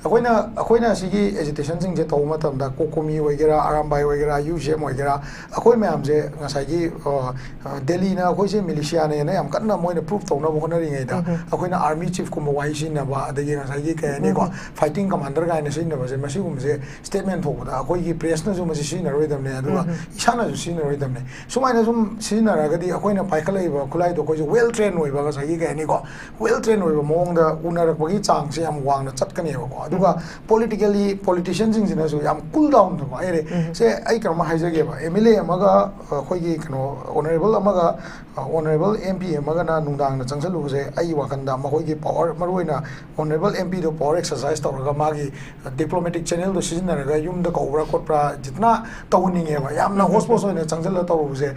ꯑꯩꯈꯣꯏꯅ ꯑꯩꯈꯣꯏꯅ ꯁꯤꯒꯤ ꯑꯦꯖꯤꯇꯦꯁꯟꯁꯤꯡꯁꯦ ꯇꯧꯕ ꯃꯇꯝꯗ ꯀꯣꯀꯣꯃꯤ ꯑꯣꯏꯒꯦꯔꯥ, ꯑꯔꯥꯝꯕꯥꯏ ꯑꯣꯏꯒꯦꯔꯥ, ꯌꯨ ꯁꯤ ꯑꯦꯝ ꯑꯣꯏꯒꯦꯔꯥ, ꯑꯩꯈꯣꯏ ꯃꯌꯥꯝꯁꯦ ꯉꯁꯥꯏꯒꯤ ꯑ, ꯑ, ꯗꯦꯜꯂꯤꯅ ꯑꯩꯈꯣꯏꯁꯦ ꯃꯤꯂꯤꯁꯤꯌꯥꯅꯦꯅ ꯌꯥꯝ ꯀꯟꯅ ꯃꯣꯏꯅ ꯄ꯭ꯔꯨꯐ ꯇꯧꯅꯕ ꯍꯣꯠꯅꯔꯤꯉꯩꯗ ꯑꯩꯈꯣꯏꯅ ꯑꯥꯔꯃꯤ ꯆꯤꯐꯀꯨꯝꯕ ꯋꯥꯍꯩ ꯁꯤꯖꯤꯟꯅꯕ, ꯑꯗꯒꯤ ꯉꯁꯥꯏꯒꯤ ꯀꯩ ꯍꯥꯏꯅꯤꯀꯣ, ꯐꯥꯏꯇꯤꯡ ꯀꯃꯥꯟꯗꯔ ꯀꯥꯏꯅ ꯁꯤꯖꯤꯟꯅꯕꯁꯦ, ꯃꯁꯤꯒꯨꯝꯕꯁꯦ ꯁ꯭ꯇꯦꯠꯃꯦꯟ ꯊꯣꯛꯄꯗ ꯑꯩꯈꯣꯏꯒꯤ ꯄ꯭ꯔꯦꯁꯅꯁꯨ ꯃꯁꯤ ꯁꯤꯖꯤꯟꯅꯔꯣꯏꯗꯕꯅꯦ, ꯑꯗꯨꯒ ꯏꯁꯥꯅꯁꯨ ꯁꯤꯖꯤꯟꯅꯔꯣꯏꯗꯕꯅꯦ꯫ ꯁꯨꯃꯥꯏꯅ ꯁꯨꯝ ꯁꯤꯖꯤꯟꯅꯔꯒꯗꯤ ꯑꯩꯈꯣꯏꯅ ꯄꯥꯏꯈꯠꯂꯛꯏꯕ ꯈꯨꯠꯂꯥꯏꯗꯣ ꯑꯩꯈꯣꯏꯁꯨ ꯋꯦꯜ ꯇ꯭ꯔꯦꯟ ꯑꯣꯏꯕ, ꯉꯁꯥꯏꯒꯤ ꯀꯩ ꯍꯥꯏꯅꯤꯀꯣ, ꯋꯦꯜ ꯇ꯭ꯔꯦꯟ ꯑꯣꯏꯕ ꯃꯑꯣꯡꯗ ꯎꯅꯔꯛꯄꯒꯤ ꯆꯥꯡꯁꯦ ꯌꯥꯝ ꯋꯥꯡꯅ ꯆꯠꯀꯅꯦꯕꯀꯣ꯫ ꯑꯗꯨꯒ ꯄꯣꯂꯤꯇꯤꯀꯦꯜꯂꯤ ꯄꯣꯂꯤꯇꯤꯁꯤꯌꯟꯁꯤꯡꯁꯤꯅꯁꯨ ꯌꯥꯝ ꯀꯨꯜ ꯗꯥꯎꯟ ꯇꯧꯕ꯫ ꯑꯩ ꯁꯦ, ꯑꯩ ꯀꯩꯅꯣꯝꯃ ꯍꯥꯏꯖꯒꯦꯕ, ꯑꯦꯝ ꯑꯦꯜ ꯑꯦ ꯑꯃꯒ ꯑꯩꯈꯣꯏꯒꯤ ꯀꯩꯅꯣ ꯑꯣꯅꯔꯦꯕꯜ ꯑꯃꯒ ꯑꯣꯅꯔꯦꯕꯜ ꯑꯦꯝ ꯄꯤ ꯑꯃꯒꯅ ꯅꯨꯡꯗꯥꯡꯗ ꯆꯪꯁꯜꯂꯨꯕꯁꯦ, ꯑꯩꯒꯤ ꯋꯥꯈꯜꯗ ꯃꯈꯣꯏꯒꯤ ꯄꯋꯥꯔ, ꯃꯔꯨꯑꯣꯏꯅ ꯑꯣꯅꯔꯦꯕꯜ ꯑꯦꯝ ꯄꯤꯗꯣ ꯄꯋꯥꯔ ꯑꯦꯛꯁꯔꯁꯥꯏꯁ ꯇꯧꯔꯒ ꯃꯥꯒꯤ ꯗꯤꯄ꯭ꯂꯣꯃꯦꯇꯤꯛ ꯆꯦꯅꯦꯜꯗꯣ ꯁꯤꯖꯤꯟꯅꯔꯒ ꯌꯨꯝꯗ ꯀꯧꯕ꯭ꯔꯥ ꯈꯣꯠꯄ꯭ꯔꯥ ꯖꯤꯇꯅ ꯇꯧꯍꯟꯅꯤꯡꯉꯦꯕ꯫ ꯌꯥꯝꯅ ꯍꯣꯁ ꯄꯣꯁ ꯑꯣꯏꯅ ꯆꯪꯁꯤꯜꯂ ꯇꯧꯔꯨꯕꯁꯦ,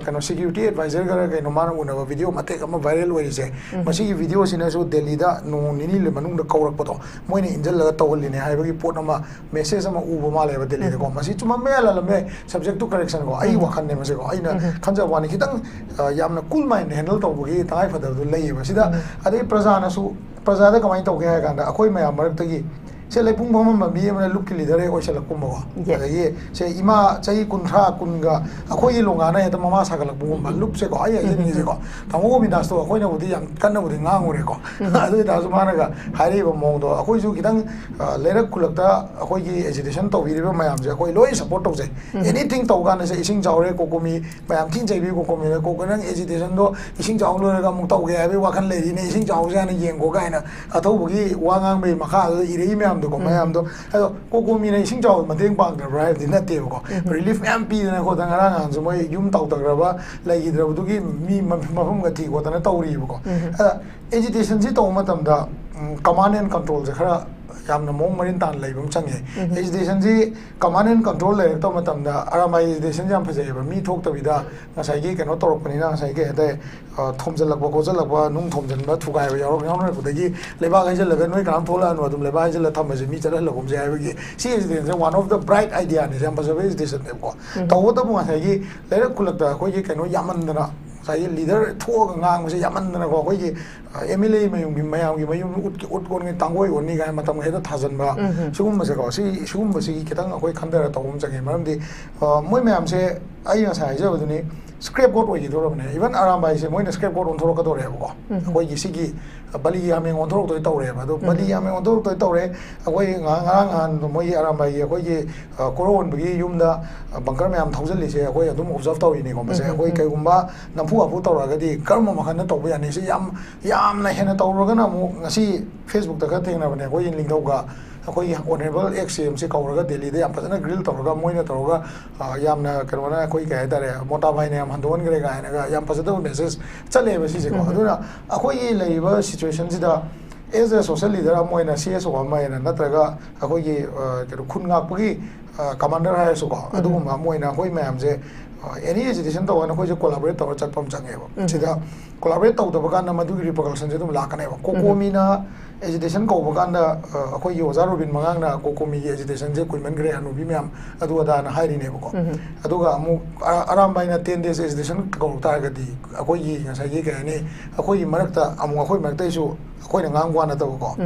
ꯀꯩꯅꯣ ꯁꯦꯀ꯭ꯌꯨꯔꯤꯇꯤ ꯑꯦꯗꯚꯥꯏꯖꯔꯒꯔ ꯀꯩꯅꯣ ꯃꯥꯅ ꯎꯅꯕ ꯚꯤꯗꯤꯑꯣ ꯃꯇꯦꯛ ꯑꯃ ꯚꯥꯏꯔꯦꯜ ꯑꯣꯏꯔꯤꯁꯦ, ꯃꯁꯤꯒꯤ ꯚꯤꯗꯤꯑꯣꯁꯤꯅꯁꯨ ꯗꯦꯜꯂꯤꯗ ꯅꯣꯡ ꯅꯤꯅꯤ ꯃꯅꯨꯡꯗ ꯀꯧꯔꯛꯄꯗꯣ ꯃꯣꯏꯅ ꯏꯟꯁꯤꯜꯂꯒ ꯇꯧꯍꯜꯂꯤꯅꯦ ꯍꯥꯏꯕꯒꯤ ꯄꯣꯠ ꯑꯃ, ꯃꯦꯁꯦꯖ ꯑꯃ ꯎꯕ ꯃꯥꯜꯂꯦꯕ ꯗꯦꯜꯂꯤꯗꯀꯣ꯫ ꯃꯁꯤ ꯆꯨꯝꯃꯝꯕ ꯌꯥꯏ, ꯂꯥꯜꯂꯝꯕ ꯌꯥꯏ, subject to correction ꯀꯣ, ꯑꯩ ꯋꯥꯈꯜꯅꯦ ꯃꯁꯤꯀꯣ, ꯑꯩꯅ ꯈꯟꯖꯕ ꯋꯥꯅꯤ꯫ ꯈꯤꯇꯪ ꯑ, ꯌꯥꯝꯅ ꯀꯨꯜ ꯃꯥꯏꯟꯗ ꯍꯦꯟꯗꯜ ꯇꯧꯕꯒꯤ ꯇꯉꯥꯏ ꯐꯗꯕꯗꯨ ꯂꯩꯌꯦꯕ ꯁꯤꯗ꯫ ꯑꯗꯩ ꯄ꯭ꯔꯖꯥꯅꯁꯨ, ꯄ꯭ꯔꯖꯥꯗ ꯀꯃꯥꯏꯅ ꯇꯧꯒꯦ ꯍꯥꯏ ꯀꯥꯟꯗ, ꯑꯩꯈꯣꯏ ꯃꯌꯥꯝ ꯃꯔꯛꯇꯒꯤ ꯁꯦ, ꯂꯩꯄꯨꯡ ꯐꯝꯃꯝꯕ ꯃꯤ ꯑꯃꯅ ꯂꯨꯞꯀꯤ ꯂꯤꯗꯔ ꯍꯦꯛ ꯑꯣꯏꯁꯜꯂꯛꯄꯒꯨꯝꯕꯀꯣ꯫ ꯑꯗꯒꯤ ꯁꯦ, ꯏꯃꯥ ꯆꯍꯤ ꯀꯨꯟꯊ꯭ꯔꯥ, ꯀꯨꯟꯒ ꯑꯩꯈꯣꯏꯒꯤ ꯂꯣꯡꯒꯥꯅ ꯍꯦꯛꯇ ꯃꯃꯥ ꯁꯥꯒꯠꯂꯛꯄꯒꯨꯝꯕ ꯂꯨꯞꯁꯦꯀꯣ꯫ ꯑꯩ ꯍꯥꯏꯖꯅꯤꯡꯉꯤꯁꯦꯀꯣ, ꯇꯥꯃꯣ ꯒꯣꯕꯤꯟꯗꯥꯁꯇꯣ ꯑꯩꯈꯣꯏꯅꯕꯨꯗꯤ ꯌꯥꯝ ꯀꯟꯅꯕꯨꯗꯤ ꯉꯥꯡꯉꯨꯔꯦꯀꯣ꯫ ꯑꯗꯨ ꯑꯣꯏꯇꯥꯔꯁꯨ ꯃꯥꯅꯒ ꯍꯥꯏꯔꯛꯏꯕ ꯃꯑꯣꯡꯗꯣ, ꯑꯩꯈꯣꯏꯁꯨ ꯈꯤꯇꯪ ꯑ, ꯂꯩꯔꯛ ꯈꯨꯜꯂꯛꯇ ꯑꯩꯈꯣꯏꯒꯤ ꯑꯦꯖꯤꯇꯦꯁꯟ ꯇꯧꯕꯤꯔꯤꯕ ꯃꯌꯥꯝꯁꯦ ꯑꯩꯈꯣꯏ ꯂꯣꯏ ꯁꯄꯣꯔꯠ ꯇꯧꯖꯩ꯫ ꯑꯦꯅꯤꯊꯤꯡ ꯇꯧ ꯀꯥꯟꯗꯁꯦ, ꯏꯁꯤꯡ ꯆꯥꯎꯔꯦ, ꯀꯣꯀꯣꯃꯤ ꯃꯌꯥꯝ ꯊꯤꯅ ꯆꯩꯕꯤ, ꯀꯣꯀꯣꯃꯤꯅ, "ꯀꯣꯀꯣ, ꯅꯪ ꯑꯦꯖꯤꯇꯦꯁꯟꯗꯣ ꯏꯁꯤꯡ ꯆꯥꯎ ꯂꯣꯏꯔꯒ ꯑꯃꯨꯛ ꯇꯧꯒꯦ ꯍꯥꯏꯕꯒꯤ ꯋꯥꯈꯜ ꯂꯩꯔꯤꯅꯦ, ꯏꯁꯤꯡ ꯆꯥꯎꯁꯦ ꯍꯥꯟꯅ ꯌꯦꯡꯀꯣ" ꯀꯥꯏꯅ ꯑꯊꯧꯕꯒꯤ ꯋꯥ ꯉꯥꯡꯕꯒꯤ ꯃꯈꯥꯗꯨꯗ ꯏꯔꯩ ꯃꯌꯥꯝꯗꯣ꯫ ꯀꯣ ꯃꯌꯥꯝꯗꯣ꯫ ꯑꯗꯣ ꯀꯣꯀꯣꯃꯤꯅ ꯏꯁꯤꯡ ꯆꯥꯎꯕꯗ ꯃꯇꯦꯡ ꯄꯥꯡꯗ꯭ꯔꯕ꯭ꯔꯥ ꯍꯥꯏꯕꯗꯤ ꯅꯠꯇꯦꯕꯀꯣ꯫ ꯔꯤꯂꯤꯐ ꯃꯌꯥꯝ ꯄꯤꯗꯅ ꯈꯣꯠꯇꯅ, ꯉꯔꯥꯡ ꯅꯍꯥꯟꯁꯨ ꯃꯣꯏ ꯌꯨꯝ ꯇꯥꯎꯊꯈ꯭ꯔꯕ, ꯂꯩꯈꯤꯗ꯭ꯔꯕꯗꯨꯒꯤ ꯃꯤ ꯃ- ꯃꯐꯝꯒ ꯊꯤ ꯈꯣꯠꯇꯅ ꯇꯧꯔꯤꯕꯀꯣ꯫ ꯑꯗ ꯑꯦꯖꯤꯇꯦꯁꯟꯁꯤ ꯇꯧꯕ ꯃꯇꯝꯗ ꯀꯃꯥꯟ ꯑꯦꯟ ꯀꯟꯇ꯭ꯔꯣꯜꯁꯦ ꯈꯔ ꯌꯥꯝꯅ ꯃꯑꯣꯡ ꯃꯔꯤꯟ ꯇꯥꯅ ꯂꯩꯕ ꯑꯃ ꯆꯪꯉꯦ꯫ ꯑꯦꯖꯤꯇꯦꯁꯟꯁꯤ ꯀꯃꯥꯟ ꯑꯦꯟ ꯀꯟꯇ꯭ꯔꯣꯜ ꯂꯩꯔꯛꯇꯕ ꯃꯇꯝꯗ, ꯑꯔꯥꯝꯕꯥꯏ ꯑꯦꯖꯤꯇꯦꯁꯟꯁꯤ ꯌꯥꯝ ꯐꯖꯩꯑꯕ, ꯃꯤ ꯊꯣꯛꯇꯕꯤꯗ ꯉꯁꯥꯏꯒꯤ ꯀꯩꯅꯣ ꯇꯧꯔꯛꯄꯅꯤꯅ, ꯉꯁꯥꯏꯒꯤ ꯀꯩ ꯍꯥꯏꯇꯥꯔꯦ, ꯑ, ꯊꯣꯝꯖꯤꯜꯂꯛꯄ ꯈꯣꯠꯆꯜꯂꯛꯄ, ꯅꯨꯡ ꯊꯣꯝꯖꯤꯟꯕ ꯊꯨꯒꯥꯏꯕ ꯌꯥꯎꯔꯛ- ꯌꯥꯎꯅꯔꯛꯄꯗꯒꯤ, "ꯂꯩꯕꯥꯛ ꯍꯩꯖꯤꯜꯂꯒ ꯅꯣꯏ ꯀꯅꯥꯝ ꯊꯣꯛꯂꯛꯑꯅꯨ, ꯑꯗꯨꯝ ꯂꯩꯕꯥꯛ ꯍꯩꯖꯤꯜꯂ ꯊꯝꯃꯁꯦ, ꯃꯤ ꯆꯠꯍꯜꯂꯒꯨꯝꯁꯦ" ꯍꯥꯏꯕꯒꯤ, ꯁꯤ ꯑꯦꯖꯤꯇꯦꯁꯟꯁꯦ one of the bright idea ꯅꯦ, ꯌꯥꯝ ꯐꯖꯕ ꯑꯦꯖꯤꯇꯦꯁꯟꯅꯦꯕꯀꯣ꯫ ꯇꯧꯕꯇꯕꯨ ꯉꯁꯥꯏꯒꯤ ꯂꯩꯔꯛ ꯈꯨꯜꯂꯛꯇ ꯑꯩꯈꯣꯏꯒꯤ ꯀꯩꯅꯣ ꯌꯥꯝꯃꯟꯗꯅ, ꯉꯁꯥꯏꯒꯤ ꯂꯤꯗꯔ ꯊꯣꯛꯑꯒ ꯉꯥꯡꯕꯁꯦ ꯌꯥꯝꯃꯟꯗꯅꯀꯣ, ꯑꯩꯈꯣꯏꯒꯤ ꯑꯦꯝ ꯑꯦꯜ ꯑꯦ ꯃꯌꯨꯝꯒꯤ, ꯃꯌꯥꯝꯒꯤ ꯃꯌꯨꯝ ꯎꯠꯀꯦ, ꯎꯠ ꯑꯣꯟꯒꯦ, ꯇꯥꯡꯒꯣꯏ ꯑꯣꯟꯅꯤ ꯀꯥꯏꯅ ꯃꯇꯝꯒ ꯍꯦꯛꯇ ꯊꯥꯖꯟꯕ, ꯁꯤꯒꯨꯝꯕꯁꯦꯀꯣ, ꯁꯤ, ꯁꯤꯒꯨꯝꯕꯁꯤꯒꯤ ꯈꯤꯇꯪ ꯑꯩꯈꯣꯏ ꯈꯟꯊꯔ ꯇꯧꯕ ꯑꯃ ꯆꯪꯉꯦ꯫ ꯃꯔꯝꯗꯤ, ꯑ, ꯃꯣꯏ ꯃꯌꯥꯝꯁꯦ ꯑꯩ ꯉꯁꯥꯏ ꯍꯥꯏꯖꯕꯗꯨꯅꯤ, ꯁ꯭ꯀ꯭ꯔꯦꯞ ꯒꯣꯠ ꯑꯣꯏꯈꯤꯗꯧꯔꯕꯅꯦ꯫ ꯏꯚꯟ ꯑꯔꯥꯝꯕꯥꯏꯁꯦ ꯃꯣꯏꯅ ꯁ꯭ꯀ꯭ꯔꯦꯞ ꯒꯣꯠ ꯑꯣꯟꯊꯣꯔꯛꯀꯗꯧꯔꯦꯕꯀꯣ꯫ ꯑꯩꯈꯣꯏꯒꯤ ꯁꯤꯒꯤ, ꯑ, ꯕꯂꯤꯒꯤ ꯍꯥꯃꯦꯡ ꯑꯣꯟꯊꯣꯔꯛꯇꯣꯏ ꯇꯧꯔꯦꯕ꯫ ꯑꯗꯣ ꯕꯂꯤꯒꯤ ꯍꯥꯃꯦꯡ ꯑꯣꯟꯊꯣꯔꯛꯇꯣꯏ ꯇꯧꯔꯦ꯫ ꯑꯩꯈꯣꯏ ꯉꯍꯥꯟ, ꯉꯔꯥꯡ ꯅꯍꯥꯟ ꯃꯣꯏꯒꯤ ꯑꯔꯥꯝꯕꯥꯏꯒꯤ ꯑꯩꯈꯣꯏꯒꯤ, ꯑ, ꯀꯣꯔꯧꯍꯟꯕꯒꯤ ꯌꯨꯝꯗ, ꯑ, ꯕꯪꯀꯔ ꯃꯌꯥꯝ ꯊꯧꯖꯤꯜꯂꯤꯁꯦ ꯑꯩꯈꯣꯏ ꯑꯗꯨꯝ ꯑꯣꯕꯖꯥꯔꯞ ꯇꯧꯔꯤꯅꯤꯀꯣ꯫ ꯃꯁꯦ ꯑꯩꯈꯣꯏ ꯀꯩꯒꯨꯝꯕ ꯅꯝꯐꯨ ꯍꯥꯐꯨ ꯇꯧꯔꯛꯑꯒꯗꯤ ꯀꯔꯝꯕ ꯃꯈꯜꯗ ꯇꯧꯕ ꯌꯥꯅꯤ? ꯁꯤ ꯌꯥꯝ, ꯌꯥꯝꯅ ꯍꯦꯟꯅ ꯇꯧꯔꯒꯅ ꯑꯃꯨꯛ ꯉꯁꯤ ꯐꯦꯁꯕꯨꯛꯇ ꯈꯔ ꯊꯦꯡꯅꯕꯅꯦ, ꯑꯩꯈꯣꯏꯒꯤ ꯅꯤꯡꯊꯧꯒ ꯑꯩꯈꯣꯏꯒꯤ ꯑꯣꯅꯔꯦꯕꯜ ꯑꯦꯛꯁ ꯁꯤ ꯑꯦꯝꯁꯤ ꯀꯧꯔꯒ ꯗꯦꯜꯂꯤꯗ ꯌꯥꯝ ꯐꯖꯅ ꯒ꯭ꯔꯤꯜ ꯇꯧꯔꯒ, ꯃꯣꯏꯅ ꯇꯧꯔꯒ, ꯑ, ꯌꯥꯝꯅ ꯀꯩꯅꯣꯅ, ꯑꯩꯈꯣꯏ ꯀꯩ ꯍꯥꯏꯇꯥꯔꯦ, ꯃꯣꯇꯥ ꯚꯥꯏꯅ ꯌꯥꯝ ꯍꯟꯗꯣꯛꯍꯟꯈ꯭ꯔꯦ ꯀꯥꯏꯅꯒ ꯌꯥꯝ ꯐꯖꯗꯕ ꯃꯦꯁꯦꯖ ꯆꯠꯂꯦꯕ ꯁꯤꯁꯦꯀꯣ꯫ ꯑꯗꯨꯅ ꯑꯩꯈꯣꯏꯒꯤ ꯂꯩꯔꯤꯕ ꯁꯤꯆꯨꯋꯦꯁꯟꯁꯤꯗ, ꯑꯦꯖ ꯑꯦ ꯁꯣꯁꯦꯜ ꯂꯤꯗꯔ ꯑꯃ ꯑꯣꯏꯅ, ꯁꯤ ꯑꯦꯁ ꯑꯣ ꯑꯃ ꯑꯣꯏꯅ, ꯅꯠꯇ꯭ꯔꯒ ꯑꯩꯈꯣꯏꯒꯤ, ꯑ, ꯀꯩꯅꯣ, ꯈꯨꯟ ꯉꯥꯛꯄꯒꯤ, ꯑ, ꯀꯃꯥꯟꯗꯔ ꯍꯥꯏꯔꯁꯨꯀꯣ, ꯑꯗꯨꯒꯨꯝꯕ ꯑꯃ ꯑꯣꯏꯅ ꯑꯩꯈꯣꯏ ꯃꯌꯥꯝꯁꯦ, ꯑ, ꯑꯦꯅꯤ ꯑꯦꯖꯤꯇꯦꯁꯟ ꯇꯧꯔꯒꯅ ꯑꯩꯈꯣꯏꯁꯦ ꯀꯣꯂꯥꯕꯣꯔꯦꯠ ꯇꯧꯔ ꯆꯠꯄ ꯑꯃ ꯆꯪꯉꯦꯕ꯫ ꯁꯤꯗ ꯀꯣꯂꯥꯕꯣꯔꯦꯠ ꯇꯧꯗꯕ ꯀꯥꯟꯗ ꯃꯗꯨꯒꯤ ꯔꯤꯄꯔꯀꯁꯟꯁꯦ ꯑꯗꯨꯝ ꯂꯥꯛꯀꯅꯦꯕ꯫ ꯀꯣꯀꯣꯃꯤꯅ ꯑꯦꯖꯤꯇꯦꯁꯟ ꯀꯧꯕ ꯀꯥꯟꯗ, ꯑ, ꯑꯩꯈꯣꯏꯒꯤ ꯑꯣꯖꯥ ꯔꯣꯕꯤꯟ ꯃꯉꯥꯡꯅ ꯀꯣꯀꯣꯃꯤꯒꯤ ꯑꯦꯖꯤꯇꯦꯁꯟꯁꯦ ꯀꯨꯏꯃꯟꯈ꯭ꯔꯦ, ꯍꯅꯨꯕꯤ ꯃꯌꯥꯝ ꯑꯗꯨ ꯑꯗꯥꯅ ꯍꯥꯏꯔꯤꯅꯦꯕꯀꯣ꯫ ꯑꯗꯨꯒ ꯑꯃꯨꯛ ꯑ-, ꯑꯔꯥꯝꯕꯥꯏꯅ ꯇꯦꯟ ꯗꯦꯖ ꯑꯦꯖꯤꯇꯦꯁꯟ ꯀꯧꯔꯛ ꯇꯥꯔꯒꯗꯤ, ꯑꯩꯈꯣꯏꯒꯤ ꯉꯁꯥꯏꯒꯤ ꯀꯩ ꯍꯥꯏꯅꯤ, ꯑꯩꯈꯣꯏꯒꯤ ꯃꯔꯛꯇ ꯑꯃꯨꯛ, ꯑꯩꯈꯣꯏ ꯃꯔꯛꯇꯩꯁꯨ ꯑꯩꯈꯣꯏꯅ ꯉꯥꯡꯕ ꯋꯥ ꯅꯠꯇꯕꯀꯣ,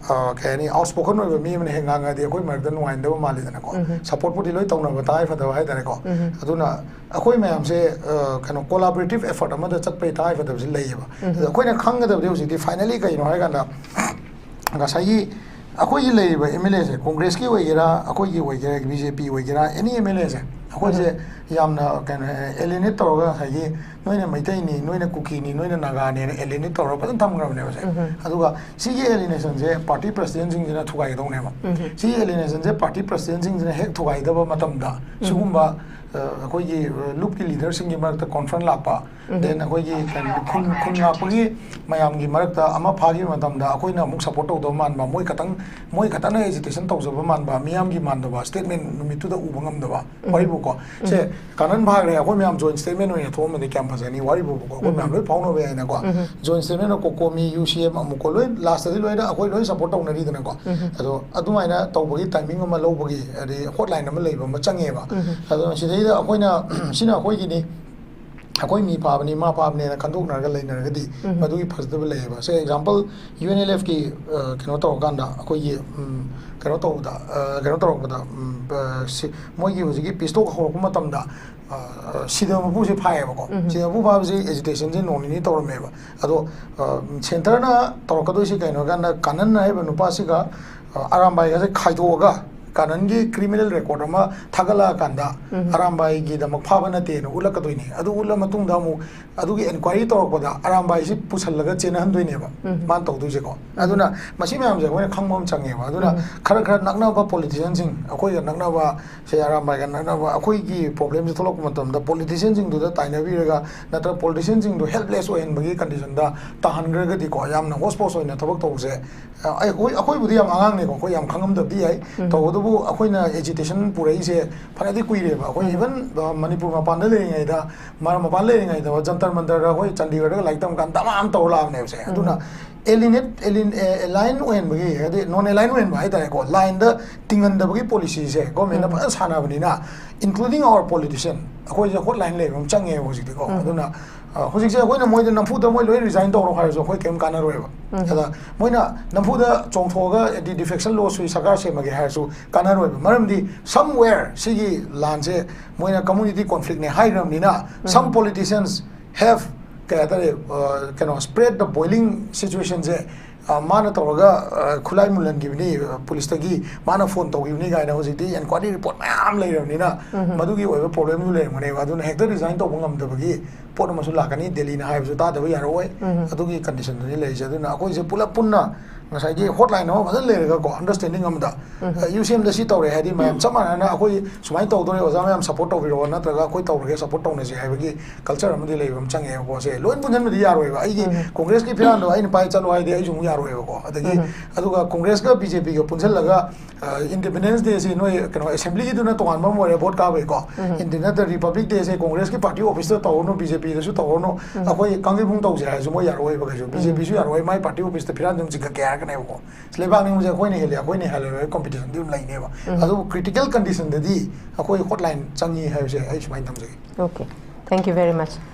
ꯑ, ꯀꯩ ꯍꯥꯏꯅꯤ, ꯑꯥꯎꯠꯁ꯭ꯄꯣꯀꯟ ꯑꯣꯏꯕ ꯃꯤ ꯑꯃꯅ ꯍꯦꯛ ꯉꯥꯡꯉꯗꯤ ꯑꯩꯈꯣꯏ ꯃꯔꯛꯇ ꯅꯨꯡꯉꯥꯏꯅꯗꯕ ꯃꯥꯜꯂꯤꯗꯅꯀꯣ꯫ ꯁꯄꯣꯔꯠꯄꯨꯗꯤ ꯂꯣꯏ ꯇꯧꯅꯕ, ꯇꯉꯥꯏ ꯐꯗꯕ ꯍꯥꯏꯇꯥꯔꯦꯀꯣ꯫ ꯑꯗꯨꯅ ꯑꯩꯈꯣꯏ ꯃꯌꯥꯝꯁꯦ, ꯑ, ꯀꯩꯅꯣ, ꯀꯣꯂꯥꯕꯣꯔꯦꯇꯤꯞ ꯑꯦꯐꯔꯠ ꯑꯃꯗ ꯆꯠꯄꯒꯤ ꯇꯉꯥꯏ ꯐꯗꯕꯁꯤ ꯂꯩꯌꯦꯕ꯫ ꯑꯗꯣ ꯑꯩꯈꯣꯏꯅ ꯈꯪꯒꯗꯕꯗꯤ ꯍꯧꯖꯤꯛꯇꯤ ꯐꯥꯏꯅꯦꯜꯂꯤ ꯀꯩꯅꯣ ꯍꯥꯏꯔꯀꯥꯟꯗ, ꯉꯁꯥꯏꯒꯤ ꯑꯩꯈꯣꯏꯒꯤ ꯂꯩꯔꯤꯕ ꯑꯦꯝ ꯑꯦꯜ ꯑꯦꯁꯦ, ꯀꯣꯡꯒ꯭ꯔꯦꯁꯀꯤ ꯑꯣꯏꯒꯦꯔꯥ, ꯑꯩꯈꯣꯏꯒꯤ ꯑꯣꯏꯒꯦꯔꯥ, ꯕꯤ ꯖꯦ ꯄꯤ ꯑꯣꯏꯒꯦꯔꯥ, ꯑꯦꯅꯤ ꯑꯦꯝ ꯑꯦꯜ ꯑꯦꯁꯦ, ꯑꯩꯈꯣꯏꯁꯦ ꯌꯥꯝꯅ ꯀꯩꯅꯣ, alienate ꯇꯧꯔꯒ, ꯉꯁꯥꯏꯒꯤ ꯅꯣꯏꯅ ꯃꯩꯇꯩꯅꯤ, ꯅꯣꯏꯅ ꯀꯨꯀꯤꯅꯤ, ꯅꯣꯏꯅ ꯅꯥꯒꯥꯅꯦꯅ alienate ꯇꯧꯔꯒ ꯐꯖꯅ ꯊꯝꯈ꯭ꯔꯕꯅꯦꯕꯁꯦ꯫ ꯑꯗꯨꯒ ꯁꯤꯒꯤ alienation ꯁꯦ party president ꯁꯤꯡꯁꯤꯅ ꯊꯨꯒꯥꯏꯒꯗꯧꯅꯦꯕ꯫ ꯁꯤꯒꯤ alienation ꯁꯦ party president ꯁꯤꯡꯁꯤꯅ ꯍꯦꯛ ꯊꯨꯒꯥꯏꯗꯕ ꯃꯇꯝꯗ, ꯁꯤꯒꯨꯝꯕ, ꯑ, ꯑꯩꯈꯣꯏꯒꯤ, ꯑ, ꯂꯨꯞꯀꯤ leader ꯁꯤꯡꯒꯤ ꯃꯔꯛꯇ confront ꯂꯥꯛꯄ, then ꯑꯩꯈꯣꯏꯒꯤ ꯀꯩꯅꯣ, ꯈꯨꯟ, ꯈꯨꯟ ꯉꯥꯛꯄꯒꯤ ꯃꯌꯥꯝꯒꯤ ꯃꯔꯛꯇ ꯑꯃ ꯐꯥꯈꯤꯕ ꯃꯇꯝꯗ ꯑꯩꯈꯣꯏꯅ ꯑꯃꯨꯛ support ꯇꯧꯗꯕ ꯃꯥꯟꯕ, ꯃꯣꯏ ꯈꯇꯪ, ꯃꯣꯏ ꯈꯇꯪꯅ agitation ꯇꯧꯖꯕ ꯃꯥꯟꯕ, ꯃꯤꯌꯥꯝꯒꯤ ꯃꯥꯟꯗꯕ statement ꯅꯨꯃꯤꯠꯇꯨꯗ ꯎꯕ ꯉꯝꯗꯕ, ꯋꯥꯔꯤꯕꯨꯀꯣ꯫ ꯁꯦ, ꯀꯥꯅꯟ ꯐꯥꯈ꯭ꯔꯦ, ꯑꯩꯈꯣꯏ ꯃꯌꯥꯝ joint statement ꯑꯣꯏꯅ ꯊꯣꯛꯑꯝꯃꯗꯤ ꯀꯌꯥꯝ ꯐꯖꯅꯤ, ꯋꯥꯔꯤꯕꯨꯀꯣ, ꯑꯩꯈꯣꯏ ꯃꯌꯥꯝ ꯂꯣꯏ ꯐꯥꯎꯅꯕ ꯌꯥꯏꯅꯀꯣ꯫ Joint statement ꯅ COCOMI, UCM, ꯑꯃꯨꯛꯀꯣ, ꯂꯣꯏ last ꯇꯗꯤ ꯂꯣꯏꯅ ꯑꯩꯈꯣꯏ ꯂꯣꯏ support ꯇꯧꯅꯔꯤꯗꯅꯀꯣ꯫ ꯑꯗꯣ ꯑꯗꯨꯃꯥꯏꯅ ꯇꯧꯕꯒꯤ timing ꯑꯃ ꯂꯧꯕꯒꯤ, ꯍꯥꯏꯗꯤ hotline ꯑꯃ ꯂꯩꯕ ꯑꯃ ꯆꯪꯉꯦꯕ꯫ ꯑꯗꯣ ꯁꯤꯗꯩꯗ ꯑꯩꯈꯣꯏꯅ, ꯁꯤꯅ ꯑꯩꯈꯣꯏꯒꯤꯅꯤ, ꯑꯩꯈꯣꯏ ꯃꯤ ꯐꯥꯕꯅꯤ, ꯃꯥ ꯐꯥꯕꯅꯦꯅ ꯈꯟꯗꯣꯛꯅꯔꯒ ꯂꯩꯅꯔꯒꯗꯤ ꯃꯗꯨꯒꯤ ꯐꯖꯗꯕ ꯂꯩꯌꯦꯕ꯫ ꯁꯦ, example, UNLF ꯀꯤ, ꯑ, ꯀꯩꯅꯣ ꯇꯧꯔꯀꯥꯟꯗ, ꯑꯩꯈꯣꯏꯒꯤ, ꯎꯝ, ꯀꯩꯅꯣ ꯇꯧꯕꯗ, ꯑ, ꯀꯩꯅꯣ ꯇꯧꯔꯛꯄꯗ, ꯎꯝ, ꯑ, ꯁꯤ, ꯃꯣꯏꯒꯤ ꯍꯧꯖꯤꯛꯀꯤ peace talk ꯍꯧꯔꯛꯄ ꯃꯇꯝꯗ, ꯑ, ꯁꯤꯗꯕ ꯃꯄꯨꯁꯦ ꯐꯥꯏꯌꯦꯕꯀꯣ꯫ ꯁꯤꯗꯕ ꯃꯄꯨ ꯐꯥꯕꯁꯤ agitation ꯁꯦ ꯅꯣꯡ ꯅꯤꯅꯤ ꯇꯧꯔꯝꯃꯦꯕ꯫ ꯑꯗꯣ, ꯑ, centre ꯅ ꯇꯧꯔꯛꯀꯗꯣꯏꯁꯤ ꯀꯩꯅꯣ ꯍꯥꯏ ꯀꯥꯟꯗ, ꯀꯥꯅꯟ ꯍꯥꯏꯔꯤꯕ ꯅꯨꯄꯥꯁꯤꯒ, ꯑ, ꯑꯔꯥꯝꯕꯥꯏꯒꯁꯦ ꯈꯥꯏꯗꯣꯛꯑꯒ, ꯀꯥꯅꯟꯒꯤ criminal record ꯑꯃ ꯊꯥꯒꯠꯂꯛꯑꯀꯥꯟꯗ, ꯑꯔꯥꯝꯕꯥꯏꯒꯤꯗꯃꯛ ꯐꯥꯕ ꯅꯠꯇꯦꯅ ꯎꯠꯂꯛꯀꯗꯣꯏꯅꯤ꯫ ꯑꯗꯨ ꯎꯠꯂ ꯃꯇꯨꯡꯗ ꯑꯃꯨꯛ ꯑꯗꯨꯒꯤ inquiry ꯇꯧꯔꯛꯄꯗ ꯑꯔꯥꯝꯕꯥꯏꯁꯤ ꯄꯨꯁꯜꯂꯒ ꯆꯦꯟꯅꯍꯟꯗꯣꯏꯅꯦꯕ ꯃꯥꯅ ꯇꯧꯗꯣꯏꯁꯦꯀꯣ꯫ ꯑꯗꯨꯅ ꯃꯁꯤ ꯃꯌꯥꯝꯁꯦ ꯑꯩꯈꯣꯏꯅ ꯈꯪꯕ ꯑꯃ ꯆꯪꯉꯦꯕ꯫ ꯑꯗꯨꯅ ꯈꯔ ꯈꯔ ꯅꯛꯅꯕ politician ꯁꯤꯡ, ꯑꯩꯈꯣꯏꯒ ꯅꯛꯅꯕ, ꯁꯦ, ꯑꯔꯥꯝꯕꯥꯏꯒ ꯅꯛꯅꯕ, ꯑꯩꯈꯣꯏꯒꯤ problem ꯁꯦ ꯊꯣꯛꯂꯛꯄ ꯃꯇꯝꯗ politician ꯁꯤꯡꯗꯨꯗ ꯇꯥꯏꯅꯕꯤꯔꯒ, ꯅꯠꯇ꯭ꯔꯒ politician ꯁꯤꯡꯗꯨ helpless ꯑꯣꯏꯍꯟꯕꯒꯤ condition ꯗ ꯇꯥꯍꯟꯈ꯭ꯔꯒꯗꯤꯀꯣ, ꯌꯥꯝꯅ host post ꯑꯣꯏꯅ ꯊꯕꯛ ꯇꯧꯕꯁꯦ, ꯑ, ꯑꯩꯈꯣꯏ, ꯑꯩꯈꯣꯏꯕꯨꯗꯤ ꯌꯥꯝ ꯑꯉꯥꯡꯅꯤꯀꯣ, ꯑꯩꯈꯣꯏ ꯌꯥꯝ ꯈꯪꯉꯝꯗꯕꯗꯤ ꯌꯥꯏ꯫ ꯇꯧꯕꯇꯕꯨ ꯑꯩꯈꯣꯏꯅ agitation ꯄꯨꯔꯛꯏꯁꯦ ꯐꯅꯗꯤ ꯀꯨꯏꯔꯦꯕ꯫ ꯑꯩꯈꯣꯏ even, ꯑ, ꯃꯅꯤꯄꯨꯔ ꯃꯄꯥꯟꯗ ꯂꯩꯔꯤꯉꯩꯗ, ꯃ-, ꯃꯄꯥꯟ ꯂꯩꯔꯤꯉꯩꯗ ꯖꯟꯇꯔ ꯃꯟꯇꯔꯗ ꯑꯩꯈꯣꯏ ꯆꯥꯟꯗꯤꯒꯔꯗꯒ ꯂꯥꯏꯔꯤꯛ ꯇꯝꯀꯥꯟꯗ ꯗꯃꯥ ꯑꯃ ꯇꯧꯔ ꯂꯥꯛꯑꯕꯅꯦꯕꯁꯦ꯫ ꯑꯗꯨꯅ alienate, alien-, ꯑ, align ꯑꯣꯏꯍꯟꯕꯒꯤ, ꯍꯥꯏꯗꯤ non align ꯑꯣꯏꯍꯟꯕ ꯍꯥꯏꯇꯥꯔꯦꯀꯣ, line ꯗ ꯇꯤꯡꯍꯟꯗꯕꯒꯤ policy ꯁꯦ government ꯅ ꯐꯖꯅ ꯁꯥꯟꯅꯕꯅꯤꯅ, including our politician, ꯑꯩꯈꯣꯏꯁꯦ hotline ꯂꯩꯕ ꯑꯃ ꯆꯪꯉꯦꯕ ꯍꯧꯖꯤꯛꯇꯤꯀꯣ꯫ ꯑꯗꯨꯅ, ꯑ, ꯍꯧꯖꯤꯛꯁꯦ ꯑꯩꯈꯣꯏꯅ ꯃꯣꯏꯗ ꯅꯝꯐꯨꯗ ꯃꯣꯏ ꯂꯣꯏ resign ꯇꯧꯔꯣ ꯍꯥꯏꯔꯁꯨ ꯑꯩꯈꯣꯏ ꯀꯩꯝ ꯀꯥꯟꯅꯔꯣꯏꯕ꯫ ꯑꯗ ꯃꯣꯏꯅ ꯅꯝꯐꯨꯗ ꯆꯣꯡꯊꯣꯛꯑꯒ, ꯍꯥꯏꯗꯤ, defection law ꯁꯨꯏ ꯁꯔꯀꯥꯔ ꯁꯦꯝꯃꯒꯦ ꯍꯥꯏꯔꯁꯨ ꯀꯥꯟꯅꯔꯣꯏꯕ꯫ ꯃꯔꯝꯗꯤ somewhere ꯁꯤꯒꯤ ꯂꯥꯟꯁꯦ ꯃꯣꯏꯅ community conflict ꯅꯦ ꯍꯥꯏꯈ꯭ꯔꯕꯅꯤꯅ, some politicians have, ꯀꯩ ꯍꯥꯏꯇꯥꯔꯦ, ꯑ, ꯀꯩꯅꯣ, spread the boiling situation ꯁꯦ, ꯑ, ꯃꯥꯅ ꯇꯧꯔꯒ, ꯑ, ꯈꯨꯠꯂꯥꯏ ꯃꯨꯜꯍꯟꯈꯤꯕꯅꯤ, ꯑ, ꯄꯨꯂꯤꯁꯇꯒꯤ ꯃꯥꯅ ꯐꯣꯟ ꯇꯧꯈꯤꯕꯅꯤ ꯀꯥꯏꯅ ꯍꯧꯖꯤꯛꯇꯤ ꯏꯟꯀ꯭ꯋꯥꯏꯔꯤ ꯔꯤꯄꯣꯔꯠ ꯃꯌꯥꯝ ꯂꯩꯔꯕꯅꯤꯅ, ꯃꯗꯨꯒꯤ ꯑꯣꯏꯕ ꯄ꯭ꯔꯣꯕ꯭ꯂꯦꯝꯁꯨ ꯂꯩꯔꯝꯒꯅꯦꯕ꯫ ꯑꯗꯨꯅ ꯍꯦꯛꯇ ꯔꯤꯖꯥꯏꯟ ꯇꯧꯕ ꯉꯝꯗꯕꯒꯤ ꯄꯣꯠ ꯑꯃꯁꯨ ꯂꯥꯛꯀꯅꯤ꯫ ꯗꯦꯜꯂꯤꯅ ꯍꯥꯏꯕꯁꯨ ꯇꯥꯗꯕ ꯌꯥꯔꯛꯑꯣꯏ꯫ ꯑꯗꯨꯒꯤ ꯀꯟꯗꯤꯁꯟꯗꯨꯅꯤ ꯂꯩꯔꯤꯁꯦ꯫ ꯑꯗꯨꯅ ꯑꯩꯈꯣꯏꯁꯦ ꯄꯨꯂꯞ ꯄꯨꯟꯅ ꯉꯁꯥꯏꯒꯤ ꯍꯣꯠꯂꯥꯏꯟ ꯑꯃ ꯐꯖꯅ ꯂꯩꯔꯒꯀꯣ, ꯑꯟꯗꯔꯁ꯭ꯇꯦꯟꯗꯤꯡ ꯑꯃꯗ, ꯌꯨ ꯁꯤ ꯑꯦꯝꯗ ꯁꯤ ꯇꯧꯔꯦ ꯍꯥꯏꯗꯤ ꯃꯌꯥꯝ ꯆꯞ ꯃꯥꯟꯅꯅ ꯑꯩꯈꯣꯏ ꯁꯨꯃꯥꯏꯅ ꯇꯧꯗꯣꯔꯦ, ꯑꯣꯖꯥ ꯃꯌꯥꯝ ꯁꯞꯄꯣꯔꯠ ꯇꯧꯕꯤꯔꯛꯑꯣ, ꯅꯠꯇ꯭ꯔꯒ ꯑꯩꯈꯣꯏ ꯇꯧꯔꯒꯦ, ꯁꯞꯄꯣꯔꯠ ꯇꯧꯅꯁꯦ ꯍꯥꯏꯕꯒꯤ ꯀꯜꯆꯔ ꯑꯃꯗꯤ ꯂꯩꯕ ꯑꯃ ꯆꯪꯉꯦꯕꯀꯣ꯫ ꯁꯦ ꯂꯣꯏ ꯄꯨꯟꯁꯤꯟꯕꯗꯤ ꯌꯥꯔꯣꯏꯕ꯫ ꯑꯩꯒꯤ ꯀꯣꯡꯒ꯭ꯔꯦꯁꯀꯤ ꯐꯤꯔꯥꯟꯗꯣ ꯑꯩꯅ ꯄꯥꯏ ꯆꯠꯂꯣ ꯍꯥꯏꯗꯤ ꯑꯩꯁꯨ ꯑꯃꯨꯛ ꯌꯥꯔꯣꯏꯕꯀꯣ꯫ ꯑꯗꯒꯤ ꯑꯗꯨꯒ ꯀꯣꯡꯒ꯭ꯔꯦꯁꯀ ꯕꯤ ꯖꯦ ꯄꯤꯒ ꯄꯨꯟꯁꯤꯜꯂꯒ, ꯑ, ꯏꯟꯗꯤꯄꯦꯟꯗꯦꯟꯁ ꯗꯦꯁꯦ ꯅꯣꯏ ꯀꯩꯅꯣ ꯑꯦꯁꯦꯝꯕ꯭ꯂꯤꯒꯤꯗꯨꯅ ꯇꯣꯉꯥꯟꯕ ꯑꯃ ꯑꯣꯏꯔꯦ, ꯚꯣꯠ ꯀꯥꯕꯒꯤꯀꯣ꯫ ꯏꯟꯗꯤ-, ꯅꯠꯇ꯭ꯔ ꯔꯤꯄꯕ꯭ꯂꯤꯛ ꯗꯦꯁꯦ ꯀꯣꯡꯒ꯭ꯔꯦꯁꯀꯤ ꯄꯥꯔꯇꯤ ꯑꯣꯐꯤꯁꯇ ꯇꯧꯔꯨꯅꯨ, ꯕꯤ ꯖꯦ ꯄꯤꯗꯁꯨ ꯇꯧꯔꯨꯅꯨ, ꯑꯩꯈꯣꯏ ꯀꯥꯡꯖꯩꯕꯨꯡ ꯇꯧꯁꯦ ꯍꯥꯏꯔꯁꯨ ꯃꯣꯏ ꯌꯥꯔꯛꯑꯣꯏꯕ ꯀꯩꯁꯨ꯫ ꯕꯤ ꯖꯦ ꯄꯤꯁꯨ ꯌꯥꯔꯛꯑꯣꯏ, ꯃꯥꯏ ꯄꯥꯔꯇꯤ ꯑꯣꯐꯤꯁꯇ ꯐꯤꯔꯥꯟ ꯑꯗꯨꯝ ꯆꯤꯡꯈꯠꯀꯦ ꯍꯥꯏꯔꯛꯀꯅꯦꯕꯀꯣ꯫ ꯂꯩꯕꯥꯛ ꯅꯤꯡꯕꯁꯦ ꯑꯩꯈꯣꯏꯅ ꯍꯦꯜꯂꯦ, ꯑꯩꯈꯣꯏꯅ ꯍꯦꯜꯂꯦ ꯍꯥꯏꯕꯒꯤ ꯀꯝꯄꯤꯇꯤꯁꯟꯗꯤ ꯑꯗꯨꯝ ꯂꯩꯅꯦꯕ꯫ ꯑꯗꯨꯕꯨ ꯀ꯭ꯔꯤꯇꯤꯀꯦꯜ ꯀꯟꯗꯤꯁꯟꯗꯗꯤ ꯑꯩꯈꯣꯏ ꯍꯣꯠꯂꯥꯏꯟ ꯆꯪꯉꯤ ꯍꯥꯏꯕꯁꯦ ꯑꯩ ꯁꯨꯃꯥꯏꯅ ꯊꯝꯖꯒꯦ꯫ Okay, thank you very much.